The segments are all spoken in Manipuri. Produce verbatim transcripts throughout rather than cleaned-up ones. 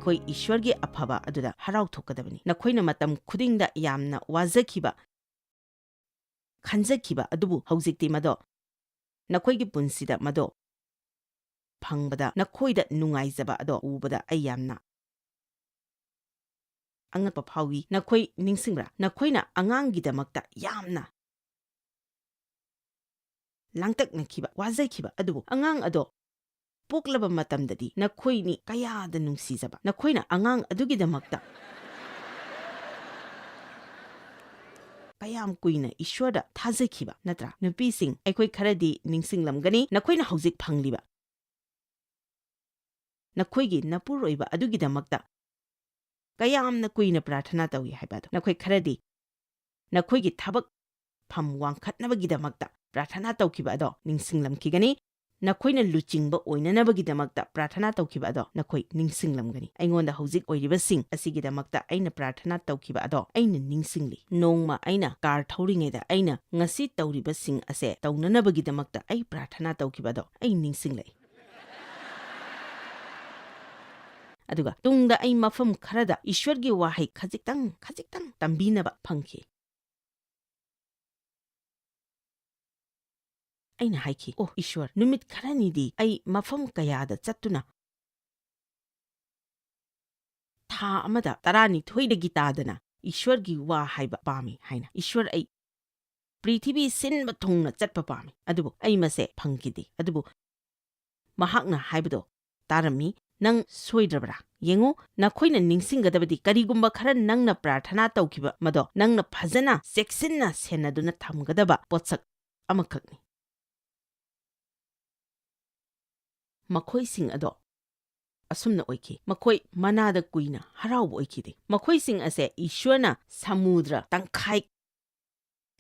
ꯑꯩꯈꯣꯏ ꯏꯁ꯭ꯋꯔꯒꯤ ꯑꯐꯕ ꯑꯗꯨꯗ ꯍꯔꯥꯎꯊꯣꯛꯀꯗꯕꯅꯤ꯫ ꯅꯈꯣꯏꯅ ꯃꯇꯝ ꯈꯨꯗꯤꯡꯗ ꯌꯥꯝꯅ ꯋꯥꯖꯈꯤꯕ, ꯈꯟꯖꯈꯤꯕ ꯑꯗꯨꯕꯨ ꯍꯧꯖꯤꯛꯇꯤ ꯃꯗꯣ ꯅꯈꯣꯏꯒꯤ ꯄꯨꯟꯁꯤꯗ ꯃꯗꯣ ꯐꯪꯕꯗ ꯅꯈꯣꯏꯗ ꯅꯨꯡꯉꯥꯏꯖꯕ ꯑꯗꯣ ꯎꯕꯗ ꯑꯩ ꯌꯥꯝꯅ ꯑꯉꯛꯄ ꯐꯥꯎꯏ꯫ ꯅꯈꯣꯏ ꯅꯤꯡꯁꯤꯡꯕ꯭ꯔꯥ? ꯅꯈꯣꯏꯅ ꯑꯉꯥꯡꯒꯤꯗꯃꯛꯇ ꯌꯥꯝꯅ ꯂꯥꯡꯇꯛꯅꯈꯤꯕ, ꯋꯥꯖꯈꯤꯕ, ꯑꯗꯨꯕꯨ ꯑꯉꯥꯡ ꯑꯗꯣ ꯄꯣꯛꯂꯕ ꯃꯇꯝꯗꯗꯤ ꯅꯈꯣꯏꯅꯤ ꯀꯌꯥꯗ ꯅꯨꯡꯁꯤꯖꯕ, ꯅꯈꯣꯏꯅ ꯑꯉꯥꯡ ꯑꯗꯨꯒꯤꯗꯃꯛꯇ ꯀꯌꯥꯝ ꯀꯨꯏꯅ ꯏꯁ꯭ꯋꯔꯗ ꯊꯥꯖꯈꯤꯕ, ꯅꯠꯇ꯭ꯔꯥ? ꯅꯨꯄꯤꯁꯤꯡ, ꯑꯩꯈꯣꯏ ꯈꯔꯗꯤ ꯅꯤꯡꯁꯤꯡꯂꯝꯒꯅꯤ, ꯅꯈꯣꯏꯅ ꯍꯧꯖꯤꯛ ꯐꯪꯂꯤꯕ ꯅꯈꯣꯏꯒꯤ ꯅꯄꯨꯔꯣꯏꯕ ꯑꯗꯨꯒꯤꯗꯃꯛꯇ ꯀꯌꯥꯝꯅ ꯀꯨꯏꯅ ꯄ꯭ꯔꯥꯔꯊꯅꯥ ꯇꯧꯏ ꯍꯥꯏꯕ ꯑꯗꯨ꯫ ꯅꯈꯣꯏ ꯈꯔꯗꯤ ꯅꯈꯣꯏꯒꯤ ꯊꯕꯛ ꯐꯝ ꯋꯥꯡꯈꯠꯅꯕꯒꯤꯗꯃꯛꯇ ꯄ꯭ꯔꯥꯔꯊꯅꯥ ꯇꯧꯈꯤꯕ ꯑꯗꯣ ꯅꯤꯡꯁꯤꯡꯂꯝꯈꯤꯒꯅꯤ꯫ ꯅꯈꯣꯏꯅ ꯂꯨꯆꯤꯡꯕ ꯑꯣꯏꯅꯅꯕꯒꯤꯗꯃꯛꯇ ꯄ꯭ꯔꯥꯔꯊꯅꯥ ꯇꯧꯈꯤꯕ ꯑꯗꯣ ꯅꯈꯣꯏ ꯅꯤꯡꯁꯤꯡꯂꯝꯒꯅꯤ꯫ ꯑꯩꯉꯣꯟꯗ ꯍꯧꯖꯤꯛ ꯑꯣꯏꯔꯤꯕꯁꯤꯡ ꯑꯁꯤꯒꯤꯗꯃꯛꯇ ꯑꯩꯅ ꯄ꯭ꯔꯥꯔꯊꯅꯥ ꯇꯧꯈꯤꯕ ꯑꯗꯣ ꯑꯩꯅ ꯅꯤꯡꯁꯤꯡꯂꯤ꯫ ꯅꯣꯡꯃ ꯑꯩꯅ ꯀꯥꯔ ꯊꯧꯔꯤꯉꯩꯗ ꯑꯩꯅ ꯉꯁꯤ ꯇꯧꯔꯤꯕꯁꯤꯡ ꯑꯁꯦ ꯇꯧꯅꯅꯕꯒꯤꯗꯃꯛꯇ ꯑꯩ ꯄ꯭ꯔꯥꯔꯊꯅꯥ ꯇꯧꯈꯤꯕ ꯑꯗꯣ ꯑꯩ ꯅꯤꯡꯁꯤꯡꯂꯛꯏ꯫ ꯑꯗꯨꯒ ꯇꯨꯡꯗ ꯑꯩ ꯃꯐꯝ ꯈꯔꯗ ꯏꯁ꯭ꯋꯔꯒꯤ ꯋꯥꯍꯩ ꯈꯖꯤꯛꯇꯪ, ꯈꯖꯤꯛꯇꯪ ꯇꯝꯕꯤꯅꯕ ꯐꯪꯈꯤ꯫ ꯑꯩꯅ ꯍꯥꯏꯈꯤ, "ꯑꯣ ꯏꯁ꯭ꯋꯔ, ꯅꯨꯃꯤꯠ ꯈꯔꯅꯤꯗꯤ ꯑꯩ ꯃꯐꯝ ꯀꯌꯥꯗ ꯆꯠꯇꯨꯅ ꯊꯥ ꯑꯃꯗ ꯇꯔꯥꯅꯤꯊꯣꯏꯗꯒꯤ ꯇꯥꯗꯅ ꯏꯁ꯭ꯋꯔꯒꯤ ꯋꯥ ꯍꯥꯏꯕ ꯄꯥꯝꯃꯤ" ꯍꯥꯏꯅ꯫ "ꯏꯁ꯭ꯋꯔ, ꯑꯩ ꯄ꯭ꯔꯤꯊꯤꯕꯤ ꯁꯤꯟꯕ ꯊꯨꯡꯅ ꯆꯠꯄ ꯄꯥꯝꯃꯤ, ꯑꯗꯨꯕꯨ ꯑꯩ ꯃꯁꯦ ꯐꯪꯈꯤꯗꯦ"꯫ ꯑꯗꯨꯕꯨ ꯃꯍꯥꯛꯅ ꯍꯥꯏꯕꯗꯣ ꯇꯥꯔꯝꯃꯤ꯫ "ꯅꯪ ꯁꯣꯏꯗ꯭ꯔꯕ꯭ꯔꯥ? ꯌꯦꯡꯉꯨ, ꯅꯈꯣꯏꯅ ꯅꯤꯡꯁꯤꯡꯒꯗꯕꯗꯤ ꯀꯔꯤꯒꯨꯝꯕ ꯈꯔ ꯅꯪꯅ ꯄ꯭ꯔꯥꯔꯊꯅꯥ ꯇꯧꯈꯤꯕ ꯃꯗꯣ ꯅꯪꯅ ꯐꯖꯅ ꯆꯦꯛꯁꯤꯟꯅ ꯁꯦꯟꯅꯗꯨꯅ ꯊꯝꯒꯗꯕ ꯄꯣꯠꯁꯛ ꯑꯃꯈꯛꯅꯤ"꯫ ꯃꯈꯣꯏꯁꯤꯡ ꯑꯗꯣ ꯑꯁꯨꯝꯅ ꯑꯣꯏꯈꯤ꯫ ꯃꯈꯣꯏ ꯃꯅꯥꯗ ꯀꯨꯏꯅ ꯍꯔꯥꯎꯕ ꯑꯣꯏꯈꯤꯗꯦ꯫ ꯃꯈꯣꯏꯁꯤꯡ ꯑꯁꯦ ꯏꯁ꯭ꯋꯔꯅ ꯁꯃꯨꯗ꯭ꯔ ꯇꯪꯈꯥꯏ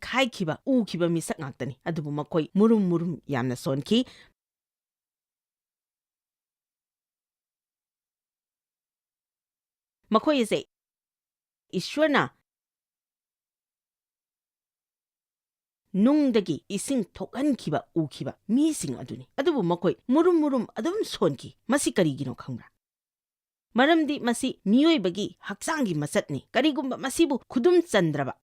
ꯈꯥꯏꯈꯤꯕ ꯎꯈꯤꯕ ꯃꯤꯁꯛ ꯉꯥꯛꯇꯅꯤ꯫ ꯑꯗꯨꯕꯨ ꯃꯈꯣꯏ ꯃꯨꯔꯨꯝ ꯃꯨꯔꯨꯝ ꯌꯥꯝꯅ ꯁꯣꯟꯈꯤ꯫ ꯃꯈꯣꯏ ꯑꯁꯦ ꯏꯁ꯭ꯋꯔꯅ ꯅꯨꯡꯗꯒꯤ ꯏꯁꯤꯡ ꯊꯣꯛꯍꯟꯈꯤꯕ ꯎꯈꯤꯕ ꯃꯤꯁꯤꯡ ꯑꯗꯨꯅꯤ꯫ ꯑꯗꯨꯕꯨ ꯃꯈꯣꯏ ꯃꯨꯔꯨꯝ ꯃꯨꯔꯨꯝ ꯑꯗꯨꯝ ꯁꯣꯟꯈꯤ꯫ ꯃꯁꯤ ꯀꯔꯤꯒꯤꯅꯣ ꯈꯪꯕ꯭ꯔꯥ? ꯃꯔꯝꯗꯤ ꯃꯁꯤ ꯃꯤꯑꯣꯏꯕꯒꯤ ꯍꯛꯆꯥꯡꯒꯤ ꯃꯆꯠꯅꯤ꯫ ꯀꯔꯤꯒꯨꯝꯕ ꯃꯁꯤꯕꯨ ꯈꯨꯗꯨꯝ ꯆꯟꯗ꯭ꯔꯕ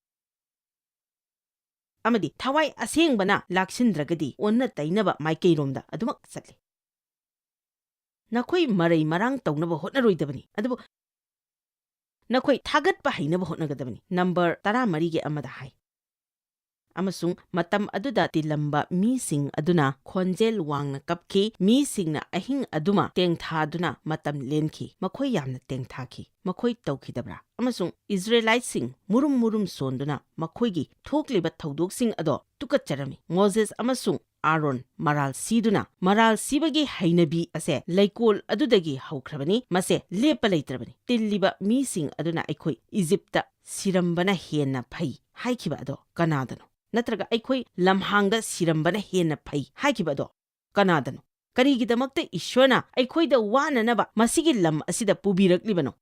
ꯑꯃꯗꯤ ꯊꯋꯥꯏ ꯑꯁꯦꯡꯕꯅ ꯂꯥꯛꯁꯤꯟꯗ꯭ꯔꯒꯗꯤ, ꯑꯣꯟꯅ ꯇꯩꯅꯕ ꯃꯥꯏꯀꯩꯔꯣꯝꯗ ꯑꯗꯨꯃꯛ ꯆꯠꯂꯤ꯫ ꯅꯈꯣꯏ ꯃꯔꯩ ꯃꯔꯥꯡ ꯇꯧꯅꯕ ꯍꯣꯠꯅꯔꯣꯏꯗꯕꯅꯤ, ꯑꯗꯨꯕꯨ ꯅꯈꯣꯏ ꯊꯥꯒꯠꯄ ꯍꯩꯅꯕ ꯍꯣꯠꯅꯒꯗꯕꯅꯤ꯫ ꯅꯝꯕꯔ ꯇꯔꯥꯃꯔꯤꯒꯤ ꯑꯃꯗ ꯍꯥꯏ, "ꯑꯃꯁꯨꯡ ꯃꯇꯝ ꯑꯗꯨꯗ ꯇꯤꯜꯂꯝꯕ ꯃꯤꯁꯤꯡ ꯑꯗꯨꯅ ꯈꯣꯟꯖꯦꯜ ꯋꯥꯡꯅ ꯀꯞꯈꯤ, ꯃꯤꯁꯤꯡꯅ ꯑꯍꯤꯡ ꯑꯗꯨꯃ ꯇꯦꯡꯊꯥꯗꯨꯅ ꯃꯇꯝ ꯂꯦꯟꯈꯤ, ꯃꯈꯣꯏ ꯌꯥꯝꯅ ꯇꯦꯡꯊꯥꯈꯤ꯫ ꯃꯈꯣꯏ ꯇꯧꯈꯤꯗꯕ꯭ꯔꯥ?" ꯑꯃꯁꯨꯡ ꯏꯁꯔꯥꯏꯂꯥꯏꯠꯁꯤꯡ ꯃꯨꯔꯨꯝ ꯃꯨꯔꯨꯝ ꯁꯣꯟꯗꯨꯅ ꯃꯈꯣꯏꯒꯤ ꯊꯣꯛꯂꯤꯕ ꯊꯧꯗꯣꯛꯁꯤꯡ ꯑꯗꯣ ꯇꯨꯀꯠꯆꯔꯝꯃꯤ꯫ ꯃꯣꯖꯦꯁ ꯑꯃꯁꯨꯡ ꯑꯥꯔꯣꯟ ꯃꯔꯥꯜ ꯁꯤꯗꯨꯅ, "ꯃꯔꯥꯜ ꯁꯤꯕꯒꯤ ꯍꯩꯅꯕꯤ ꯑꯁꯦ ꯂꯩꯀꯣꯜ ꯑꯗꯨꯗꯒꯤ ꯍꯧꯈ꯭ꯔꯕꯅꯤ, ꯃꯁꯦ ꯂꯦꯞꯄ ꯂꯩꯇ꯭ꯔꯕꯅꯤ꯫ ꯇꯤꯜꯂꯤꯕ ꯃꯤꯁꯤꯡ ꯑꯗꯨꯅ ꯑꯩꯈꯣꯏ ꯏꯖꯤꯞꯇ ꯁꯤꯔꯝꯕꯅ ꯍꯦꯟꯅ ꯐꯩ" ꯍꯥꯏꯈꯤꯕ ꯑꯗꯣ ꯀꯅꯥꯗꯅꯣ? ꯅꯠꯇ꯭ꯔꯒ "ꯑꯩꯈꯣꯏ ꯂꯝꯍꯥꯡꯗ ꯁꯤꯔꯝꯕꯅ ꯍꯦꯟꯅ ꯐꯩ" ꯍꯥꯏꯈꯤꯕ ꯑꯗꯣ ꯀꯅꯥꯗꯅꯣ? ꯀꯔꯤꯒꯤꯗꯃꯛꯇ ꯏꯁ꯭ꯋꯔꯅ ꯑꯩꯈꯣꯏꯗ ꯋꯥꯅꯅꯕ ꯃꯁꯤꯒꯤ ꯂꯝ ꯑꯁꯤꯗ ꯄꯨꯕꯤꯔꯛꯂꯤꯕꯅꯣ?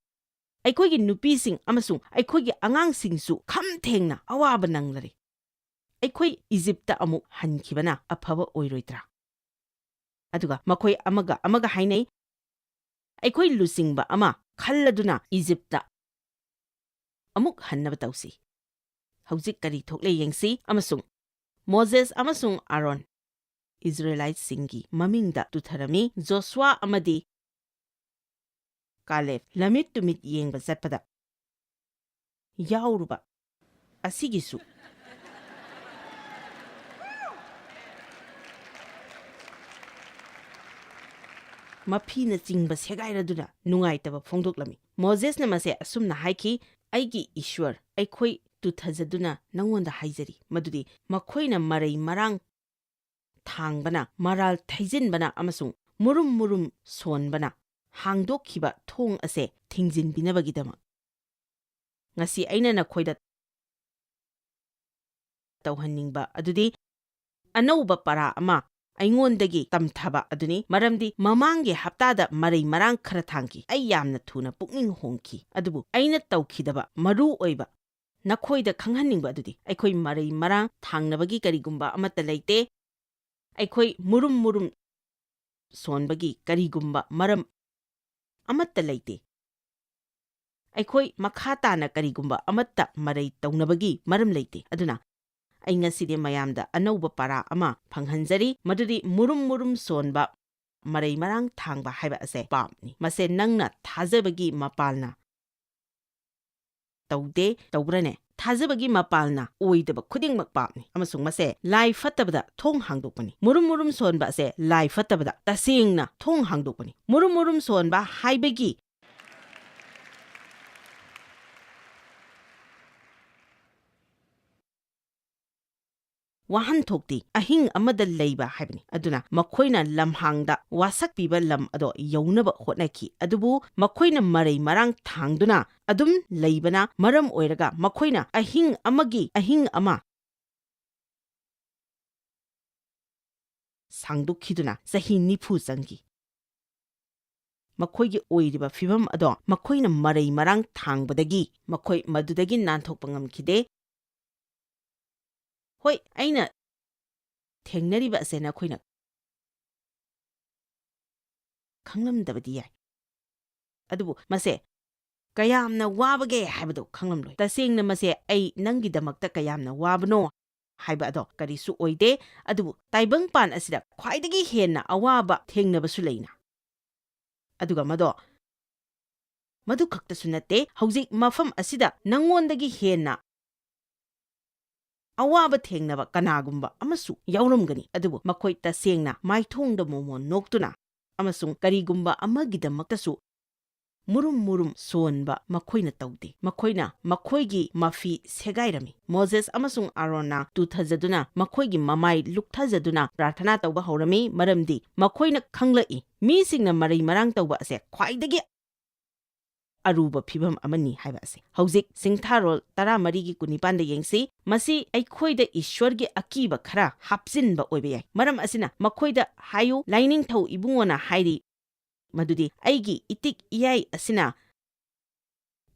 ꯑꯩꯈꯣꯏꯒꯤ ꯅꯨꯄꯤꯁꯤꯡ ꯑꯃꯁꯨꯡ ꯑꯩꯈꯣꯏꯒꯤ ꯑꯉꯥꯡꯁꯤꯡꯁꯨ ꯈꯝ ꯊꯦꯡꯅ ꯑꯋꯥꯕ ꯅꯪꯂꯔꯦ꯫ ꯑꯩꯈꯣꯏ ꯏꯖꯤꯞꯇ ꯑꯃꯨꯛ ꯍꯟꯈꯤꯕꯅ ꯑꯐꯕ ꯑꯣꯏꯔꯣꯏꯗ꯭ꯔꯥ? ꯑꯗꯨꯒ ꯃꯈꯣꯏ ꯑꯃꯒ ꯑꯃꯒ ꯍꯥꯏꯅꯩ, "ꯑꯩꯈꯣꯏ ꯂꯨꯆꯤꯡꯕ ꯑꯃ ꯈꯜꯂꯗꯨꯅ ꯏꯖꯤꯞꯇ ꯑꯃꯨꯛ ꯍꯟꯅꯕ ꯇꯧꯁꯤ꯫" ꯍꯧꯖꯤꯛ ꯀꯔꯤ ꯊꯣꯛꯂꯦ ꯌꯦꯡꯁꯤ꯫ ꯑꯃꯁꯨꯡ ꯃꯣꯖꯦꯁ ꯑꯃꯁꯨꯡ ꯑꯥꯔꯣꯟ ꯏꯁꯔꯥꯏꯂꯥꯏꯠꯁꯤꯡꯒꯤ ꯃꯃꯤꯡꯗ ꯇꯨꯊꯔꯝꯃꯤ꯫ ꯖꯣꯁꯨꯋꯥ ꯑꯃꯗꯤ ꯀꯥꯂꯦꯕ ꯂꯝꯃꯤꯠ ꯇꯨꯃꯤꯠ ꯌꯦꯡꯕ ꯆꯠꯄꯗ ꯌꯥꯎꯔꯨꯕ ꯑꯁꯤꯒꯤꯁꯨ ꯃꯐꯤꯅꯆꯤꯡꯕ ꯁꯦꯒꯥꯏꯔꯗꯨꯅ ꯅꯨꯡꯉꯥꯏꯇꯕ ꯐꯣꯡꯗꯣꯛꯂꯝꯃꯤ꯫ ꯃꯣꯖꯦꯁꯅ ꯃꯁꯦ ꯑꯁꯨꯝꯅ ꯍꯥꯏꯈꯤ, "ꯑꯩꯒꯤ ꯏꯁ꯭ꯋꯔ, ꯑꯩꯈꯣꯏ ꯇꯨꯊꯖꯗꯨꯅ ꯅꯉꯣꯟꯗ ꯍꯥꯏꯖꯔꯤ ꯃꯗꯨꯗꯤ ꯃꯈꯣꯏꯅ ꯃꯔꯩ ꯃꯔꯥꯡ ꯊꯥꯡꯕꯅ, ꯃꯔꯥꯜ ꯊꯩꯖꯤꯟꯕꯅ ꯑꯃꯁꯨꯡ ꯃꯨꯔꯨꯝ ꯃꯨꯔꯨꯝ ꯁꯣꯟꯕꯅ ꯍꯥꯡꯗꯣꯛꯈꯤꯕ ꯊꯣꯡ ꯑꯁꯦ ꯊꯤꯡꯖꯤꯟꯕꯤꯅꯕꯒꯤꯗꯃꯛ꯫ ꯉꯁꯤ ꯑꯩꯅ ꯅꯈꯣꯏꯗ ꯇꯧꯍꯟꯅꯤꯡꯕ ꯑꯗꯨꯗꯤ ꯑꯅꯧꯕ ꯄꯔꯥ ꯑꯃ ꯑꯩꯉꯣꯟꯗꯒꯤ ꯇꯝꯊꯕ ꯑꯗꯨꯅꯤ, ꯃꯔꯝꯗꯤ ꯃꯃꯥꯡꯒꯤ ꯍꯞꯇꯥꯗ ꯃꯔꯩ ꯃꯔꯥꯡ ꯈꯔ ꯊꯥꯡꯈꯤ꯫ ꯑꯩ ꯌꯥꯝꯅ ꯊꯨꯅ ꯄꯨꯛꯅꯤꯡ ꯍꯣꯡꯈꯤ, ꯑꯗꯨꯕꯨ ꯑꯩꯅ ꯇꯧꯈꯤꯗꯕ ꯃꯔꯨ ꯑꯣꯏꯕ ꯅꯈꯣꯏꯗ ꯈꯪꯍꯟꯅꯤꯡꯕ ꯑꯗꯨꯗꯤ ꯑꯩꯈꯣꯏ ꯃꯔꯩ ꯃꯔꯥꯡ ꯊꯥꯡꯅꯕꯒꯤ ꯀꯔꯤꯒꯨꯝꯕ ꯑꯃꯠꯇ ꯂꯩꯇꯦ꯫ ꯑꯩꯈꯣꯏ ꯃꯨꯔꯨꯝ ꯃꯨꯔꯨꯝ ꯁꯣꯟꯕꯒꯤ ꯀꯔꯤꯒꯨꯝꯕ ꯃꯔꯝ ꯑꯃꯠꯇ ꯂꯩꯇꯦ꯫ ꯑꯩꯈꯣꯏ ꯃꯈꯥ ꯇꯥꯅ ꯀꯔꯤꯒꯨꯝꯕ ꯑꯃꯠꯇ ꯃꯔꯩ ꯇꯧꯅꯕꯒꯤ ꯃꯔꯝ ꯂꯩꯇꯦ꯫ ꯑꯗꯨꯅ ꯑꯩ ꯉꯁꯤꯗꯤ ꯃꯌꯥꯝꯗ ꯑꯅꯧꯕ ꯄꯥꯔꯥ ꯑꯃ ꯐꯪꯍꯟꯖꯔꯤ, ꯃꯗꯨꯗꯤ ꯃꯨꯔꯨꯝ ꯃꯨꯔꯨꯝ ꯁꯣꯟꯕ, ꯃꯔꯩ ꯃꯔꯥꯡ ꯊꯥꯡꯕ ꯍꯥꯏꯕ ꯑꯁꯦ ꯄꯥꯞꯅꯤ꯫ ꯃꯁꯦ ꯅꯪꯅ ꯊꯥꯖꯕꯒꯤ ꯃꯄꯥꯜꯅ ꯇꯧꯗꯦ, ꯇꯧꯕ꯭ꯔꯅꯦ? ꯊꯥꯖꯕꯒꯤ ꯃꯄꯥꯜꯅ ꯑꯣꯏꯗꯕ ꯈꯨꯗꯤꯡꯃꯛ ꯄꯥꯞꯅꯤ, ꯑꯃꯁꯨꯡ ꯃꯁꯦ ꯂꯥꯏ ꯐꯠꯇꯕꯗ ꯊꯣꯡ ꯍꯥꯡꯗꯣꯛꯄꯅꯤ꯫ ꯃꯨꯔꯨꯝ ꯃꯨꯔꯨꯝ ꯁꯣꯟꯕ ꯑꯁꯦ ꯂꯥꯏ ꯐꯠꯇꯕꯗ ꯇꯁꯦꯡꯅ ꯊꯣꯡ ꯍꯥꯡꯗꯣꯛꯄꯅꯤ꯫ ꯃꯨꯔꯨꯝ ꯃꯨꯔꯨꯝ ꯁꯣꯟꯕ ꯍꯥꯏꯕꯒꯤ ꯋꯥꯍꯟꯊꯣꯛꯇꯤ ꯑꯍꯤꯡ ꯑꯃꯗ ꯂꯩꯕ ꯍꯥꯏꯕꯅꯤ꯫ ꯑꯗꯨꯅ ꯃꯈꯣꯏꯅ ꯂꯝꯍꯥꯡꯗ ꯋꯥꯁꯛ ꯄꯤꯕ ꯂꯝ ꯑꯗꯣ ꯌꯧꯅꯕ ꯍꯣꯠꯅꯈꯤ, ꯑꯗꯨꯕꯨ ꯃꯈꯣꯏꯅ ꯃꯔꯩ ꯃꯔꯥꯡ ꯊꯥꯡꯗꯨꯅ ꯑꯗꯨꯝ ꯂꯩꯕꯅ ꯃꯔꯝ ꯑꯣꯏꯔꯒ ꯃꯈꯣꯏꯅ ꯑꯍꯤꯡ ꯑꯃꯒꯤ ꯑꯍꯤꯡ ꯑꯃ ꯁꯥꯡꯗꯣꯛꯈꯤꯗꯨꯅ ꯆꯍꯤ ꯅꯤꯐꯨ ꯆꯪꯈꯤ꯫ ꯃꯈꯣꯏꯒꯤ ꯑꯣꯏꯔꯤꯕ ꯐꯤꯚꯝ ꯑꯗꯣ ꯃꯈꯣꯏꯅ ꯃꯔꯩ ꯃꯔꯥꯡ ꯊꯥꯡꯕꯗꯒꯤ ꯃꯈꯣꯏ ꯃꯗꯨꯗꯒꯤ ꯅꯥꯟꯊꯣꯛꯄ ꯉꯝꯈꯤꯗꯦ꯫ ꯍꯣꯏ, ꯑꯩꯅ ꯊꯦꯡꯅꯔꯤꯕ ꯑꯁꯦ ꯅꯈꯣꯏꯅ ꯈꯪꯂꯝꯗꯕꯗꯤ ꯌꯥꯏ, ꯑꯗꯨꯕꯨ ꯃꯁꯦ ꯀꯌꯥꯝꯅ ꯋꯥꯕꯒꯦ ꯍꯥꯏꯕꯗꯨ ꯈꯪꯂꯝꯂꯣꯏ꯫ ꯇꯁꯦꯡꯅ ꯃꯁꯦ ꯑꯩ ꯅꯪꯒꯤꯗꯃꯛꯇ ꯀꯌꯥꯝꯅ ꯋꯥꯕꯅꯣ ꯍꯥꯏꯕ ꯑꯗꯣ ꯀꯔꯤꯁꯨ ꯑꯣꯏꯗꯦ, ꯑꯗꯨꯕꯨ ꯇꯥꯏꯕꯪꯄꯥꯟ ꯑꯁꯤꯗ ꯈ꯭ꯋꯥꯏꯗꯒꯤ ꯍꯦꯟꯅ ꯑꯋꯥꯕ ꯊꯦꯡꯅꯕꯁꯨ ꯂꯩꯅ꯫ ꯑꯗꯨꯒ ꯃꯗꯣ, ꯃꯗꯨ ꯈꯛꯇꯁꯨ ꯅꯠꯇꯦ, ꯍꯧꯖꯤꯛ ꯃꯐꯝ ꯑꯁꯤꯗ ꯅꯉꯣꯟꯗꯒꯤ ꯍꯦꯟꯅ ꯑꯋꯥꯕ ꯊꯦꯡꯅꯕ ꯀꯅꯥꯒꯨꯝꯕ ꯑꯃꯁꯨ ꯌꯥꯎꯔꯝꯒꯅꯤ, ꯑꯗꯨꯕꯨ ꯃꯈꯣꯏ ꯇꯁꯦꯡꯅ ꯃꯥꯏꯊꯣꯡꯗ ꯃꯣꯃꯣꯟ ꯅꯣꯛꯇꯨꯅ ꯑꯃꯁꯨꯡ ꯀꯔꯤꯒꯨꯝꯕ ꯑꯃꯒꯤꯗꯃꯛꯇꯁꯨ ꯃꯨꯔꯨꯝ ꯃꯨꯔꯨꯝ ꯁꯣꯟꯕ ꯃꯈꯣꯏꯅ ꯇꯧꯗꯦ꯫ ꯃꯈꯣꯏꯅ ꯃꯈꯣꯏꯒꯤ ꯃꯐꯤ ꯁꯦꯒꯥꯏꯔꯝꯃꯤ꯫ ꯃꯣꯖꯦꯁ ꯑꯃꯁꯨꯡ ꯑꯥꯔꯣꯟꯅ ꯇꯨꯊꯖꯗꯨꯅ ꯃꯈꯣꯏꯒꯤ ꯃꯃꯥꯏ ꯂꯨꯛꯊꯖꯗꯨꯅ ꯄ꯭ꯔꯥꯔꯊꯅꯥ ꯇꯧꯕ ꯍꯧꯔꯝꯃꯤ, ꯃꯔꯝꯗꯤ ꯃꯈꯣꯏꯅ ꯈꯪꯂꯛꯏ ꯃꯤꯁꯤꯡꯅ ꯃꯔꯩ ꯃꯔꯥꯡ ꯇꯧꯕ ꯑꯁꯦ ꯈ꯭ꯋꯥꯏꯗꯒꯤ ꯑꯔꯨꯕ ꯐꯤꯚꯝ ꯑꯃꯅꯤ ꯍꯥꯏꯕ ꯑꯁꯤ꯫ ꯍꯧꯖꯤꯛ ꯆꯤꯡꯊꯥꯔꯣꯜ ꯇꯔꯥꯃꯔꯤꯒꯤ ꯀꯨꯟꯅꯤꯄꯥꯟꯗ ꯌꯦꯡꯁꯤ꯫ ꯃꯁꯤ ꯑꯩꯈꯣꯏꯗ ꯏꯁ꯭ꯋꯔꯒꯤ ꯑꯀꯤꯕ ꯈꯔ ꯍꯥꯞꯆꯤꯟꯕ ꯑꯣꯏꯕ ꯌꯥꯏ꯫ ꯃꯔꯝ ꯑꯁꯤꯅ ꯃꯈꯣꯏꯗ ꯍꯥꯏꯌꯨ, ꯂꯥꯏꯅꯤꯡꯊꯧ ꯏꯕꯨꯡꯉꯣꯅ ꯍꯥꯏꯔꯤ ꯃꯗꯨꯗꯤ, "ꯑꯩꯒꯤ ꯏꯇꯤꯛ ꯏꯌꯥꯏ ꯑꯁꯤꯅ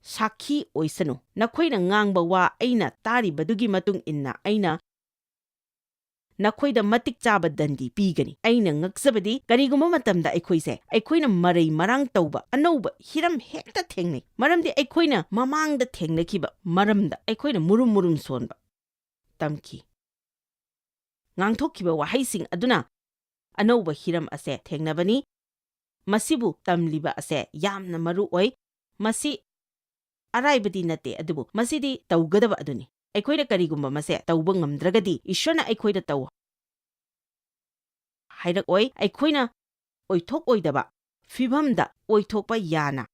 ꯁꯥꯈꯤ ꯑꯣꯏꯁꯅꯨ꯫ ꯅꯈꯣꯏꯅ ꯉꯥꯡꯕ ꯋꯥ ꯑꯩꯅ ꯇꯥꯔꯤꯕꯗꯨꯒꯤ ꯃꯇꯨꯡ ꯏꯟꯅ ꯑꯩꯅ ꯅꯈꯣꯏꯗ ꯃꯇꯤꯛ ꯆꯥꯕ ꯗꯟꯗꯤ ꯄꯤꯒꯅꯤ꯫ ꯑꯩꯅ ꯉꯛꯆꯕꯗꯤ, ꯀꯔꯤꯒꯨꯝꯕ ꯃꯇꯝꯗ ꯑꯩꯈꯣꯏꯁꯦ ꯑꯩꯈꯣꯏꯅ ꯃꯔꯩ ꯃꯔꯥꯡ ꯇꯧꯕ ꯑꯅꯧꯕ ꯍꯤꯔꯝ ꯍꯦꯛꯇ ꯊꯦꯡꯅꯩ, ꯃꯔꯝꯗꯤ ꯑꯩꯈꯣꯏꯅ ꯃꯃꯥꯡꯗ ꯊꯦꯡꯅꯈꯤꯕ ꯃꯔꯝꯗ ꯑꯩꯈꯣꯏꯅ ꯃꯨꯔꯨꯝ ꯃꯨꯔꯨꯝ ꯁꯣꯟꯕ ꯇꯝꯈꯤ꯫ ꯉꯥꯡꯊꯣꯛꯈꯤꯕ ꯋꯥꯍꯩꯁꯤꯡ ꯑꯗꯨꯅ ꯑꯅꯧꯕ ꯍꯤꯔꯝ ꯑꯁꯦ ꯊꯦꯡꯅꯕꯅꯤ꯫ ꯃꯁꯤꯕꯨ ꯇꯝꯂꯤꯕ ꯑꯁꯦ ꯌꯥꯝꯅ ꯃꯔꯨ ꯑꯣꯏ꯫ ꯃꯁꯤ ꯑꯔꯥꯏꯕꯗꯤ ꯅꯠꯇꯦ, ꯑꯗꯨꯕꯨ ꯃꯁꯤꯗꯤ ꯇꯧꯒꯗꯕ ꯑꯗꯨꯅꯤ꯫ ꯑꯩꯈꯣꯏꯅ ꯀꯔꯤꯒꯨꯝꯕ ꯃꯁꯦ ꯇꯧꯕ ꯉꯝꯗ꯭ꯔꯒꯗꯤ, ꯏꯁ꯭ꯋꯔꯅ ꯑꯩꯈꯣꯏꯗ ꯇꯧ ꯍꯥꯏꯔꯛꯑꯣꯏ꯫ ꯑꯩꯈꯣꯏꯅ ꯑꯣꯏꯊꯣꯛꯑꯣꯏꯗꯕ ꯐꯤꯚꯝꯗ ꯑꯣꯏꯊꯣꯛꯄ ꯌꯥꯅ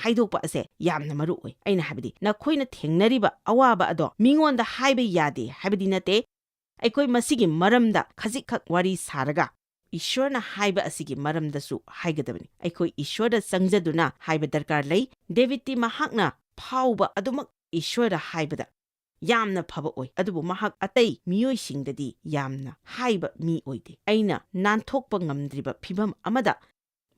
ꯍꯥꯏꯗꯣꯛꯄ ꯑꯁꯦ ꯌꯥꯝꯅ ꯃꯔꯨ ꯑꯣꯏ꯫ ꯑꯩꯅ ꯍꯥꯏꯕꯗꯤ, ꯅꯈꯣꯏꯅ ꯊꯦꯡꯅꯔꯤꯕ ꯑꯋꯥꯕ ꯑꯗꯣ ꯃꯤꯉꯣꯟꯗ ꯍꯥꯏꯕ ꯌꯥꯗꯦ ꯍꯥꯏꯕꯗꯤ ꯅꯠꯇꯦ꯫ ꯑꯩꯈꯣꯏ ꯃꯁꯤꯒꯤ ꯃꯔꯝꯗ ꯈꯖꯤꯛꯈꯛ ꯋꯥꯔꯤ ꯁꯥꯔꯒ, ꯏꯁ꯭ꯋꯔꯅ ꯍꯥꯏꯕ ꯑꯁꯤꯒꯤ ꯃꯔꯝꯗꯁꯨ ꯍꯥꯏꯒꯗꯕꯅꯤ꯫ ꯑꯩꯈꯣꯏ ꯏꯁ꯭ꯋꯔꯗ ꯆꯪꯖꯗꯨꯅ ꯍꯥꯏꯕ ꯗꯔꯀꯥꯔ ꯂꯩ꯫ ꯗꯦꯕꯤꯗꯇꯤ ꯃꯍꯥꯛꯅ ꯐꯥꯎꯕ ꯑꯗꯨꯃꯛ ꯏꯁ꯭ꯋꯔꯗ ꯍꯥꯏꯕꯗ ꯌꯥꯝꯅ ꯐꯕ ꯑꯣꯏ, ꯑꯗꯨꯕꯨ ꯃꯍꯥꯛ ꯑꯇꯩ ꯃꯤꯑꯣꯏꯁꯤꯡꯗꯗꯤ ꯌꯥꯝꯅ ꯍꯥꯏꯕ ꯃꯤ ꯑꯣꯏꯗꯦ꯫ ꯑꯩꯅ ꯅꯥꯟꯊꯣꯛꯄ ꯉꯝꯗ꯭ꯔꯤꯕ ꯐꯤꯚꯝ ꯑꯃꯗ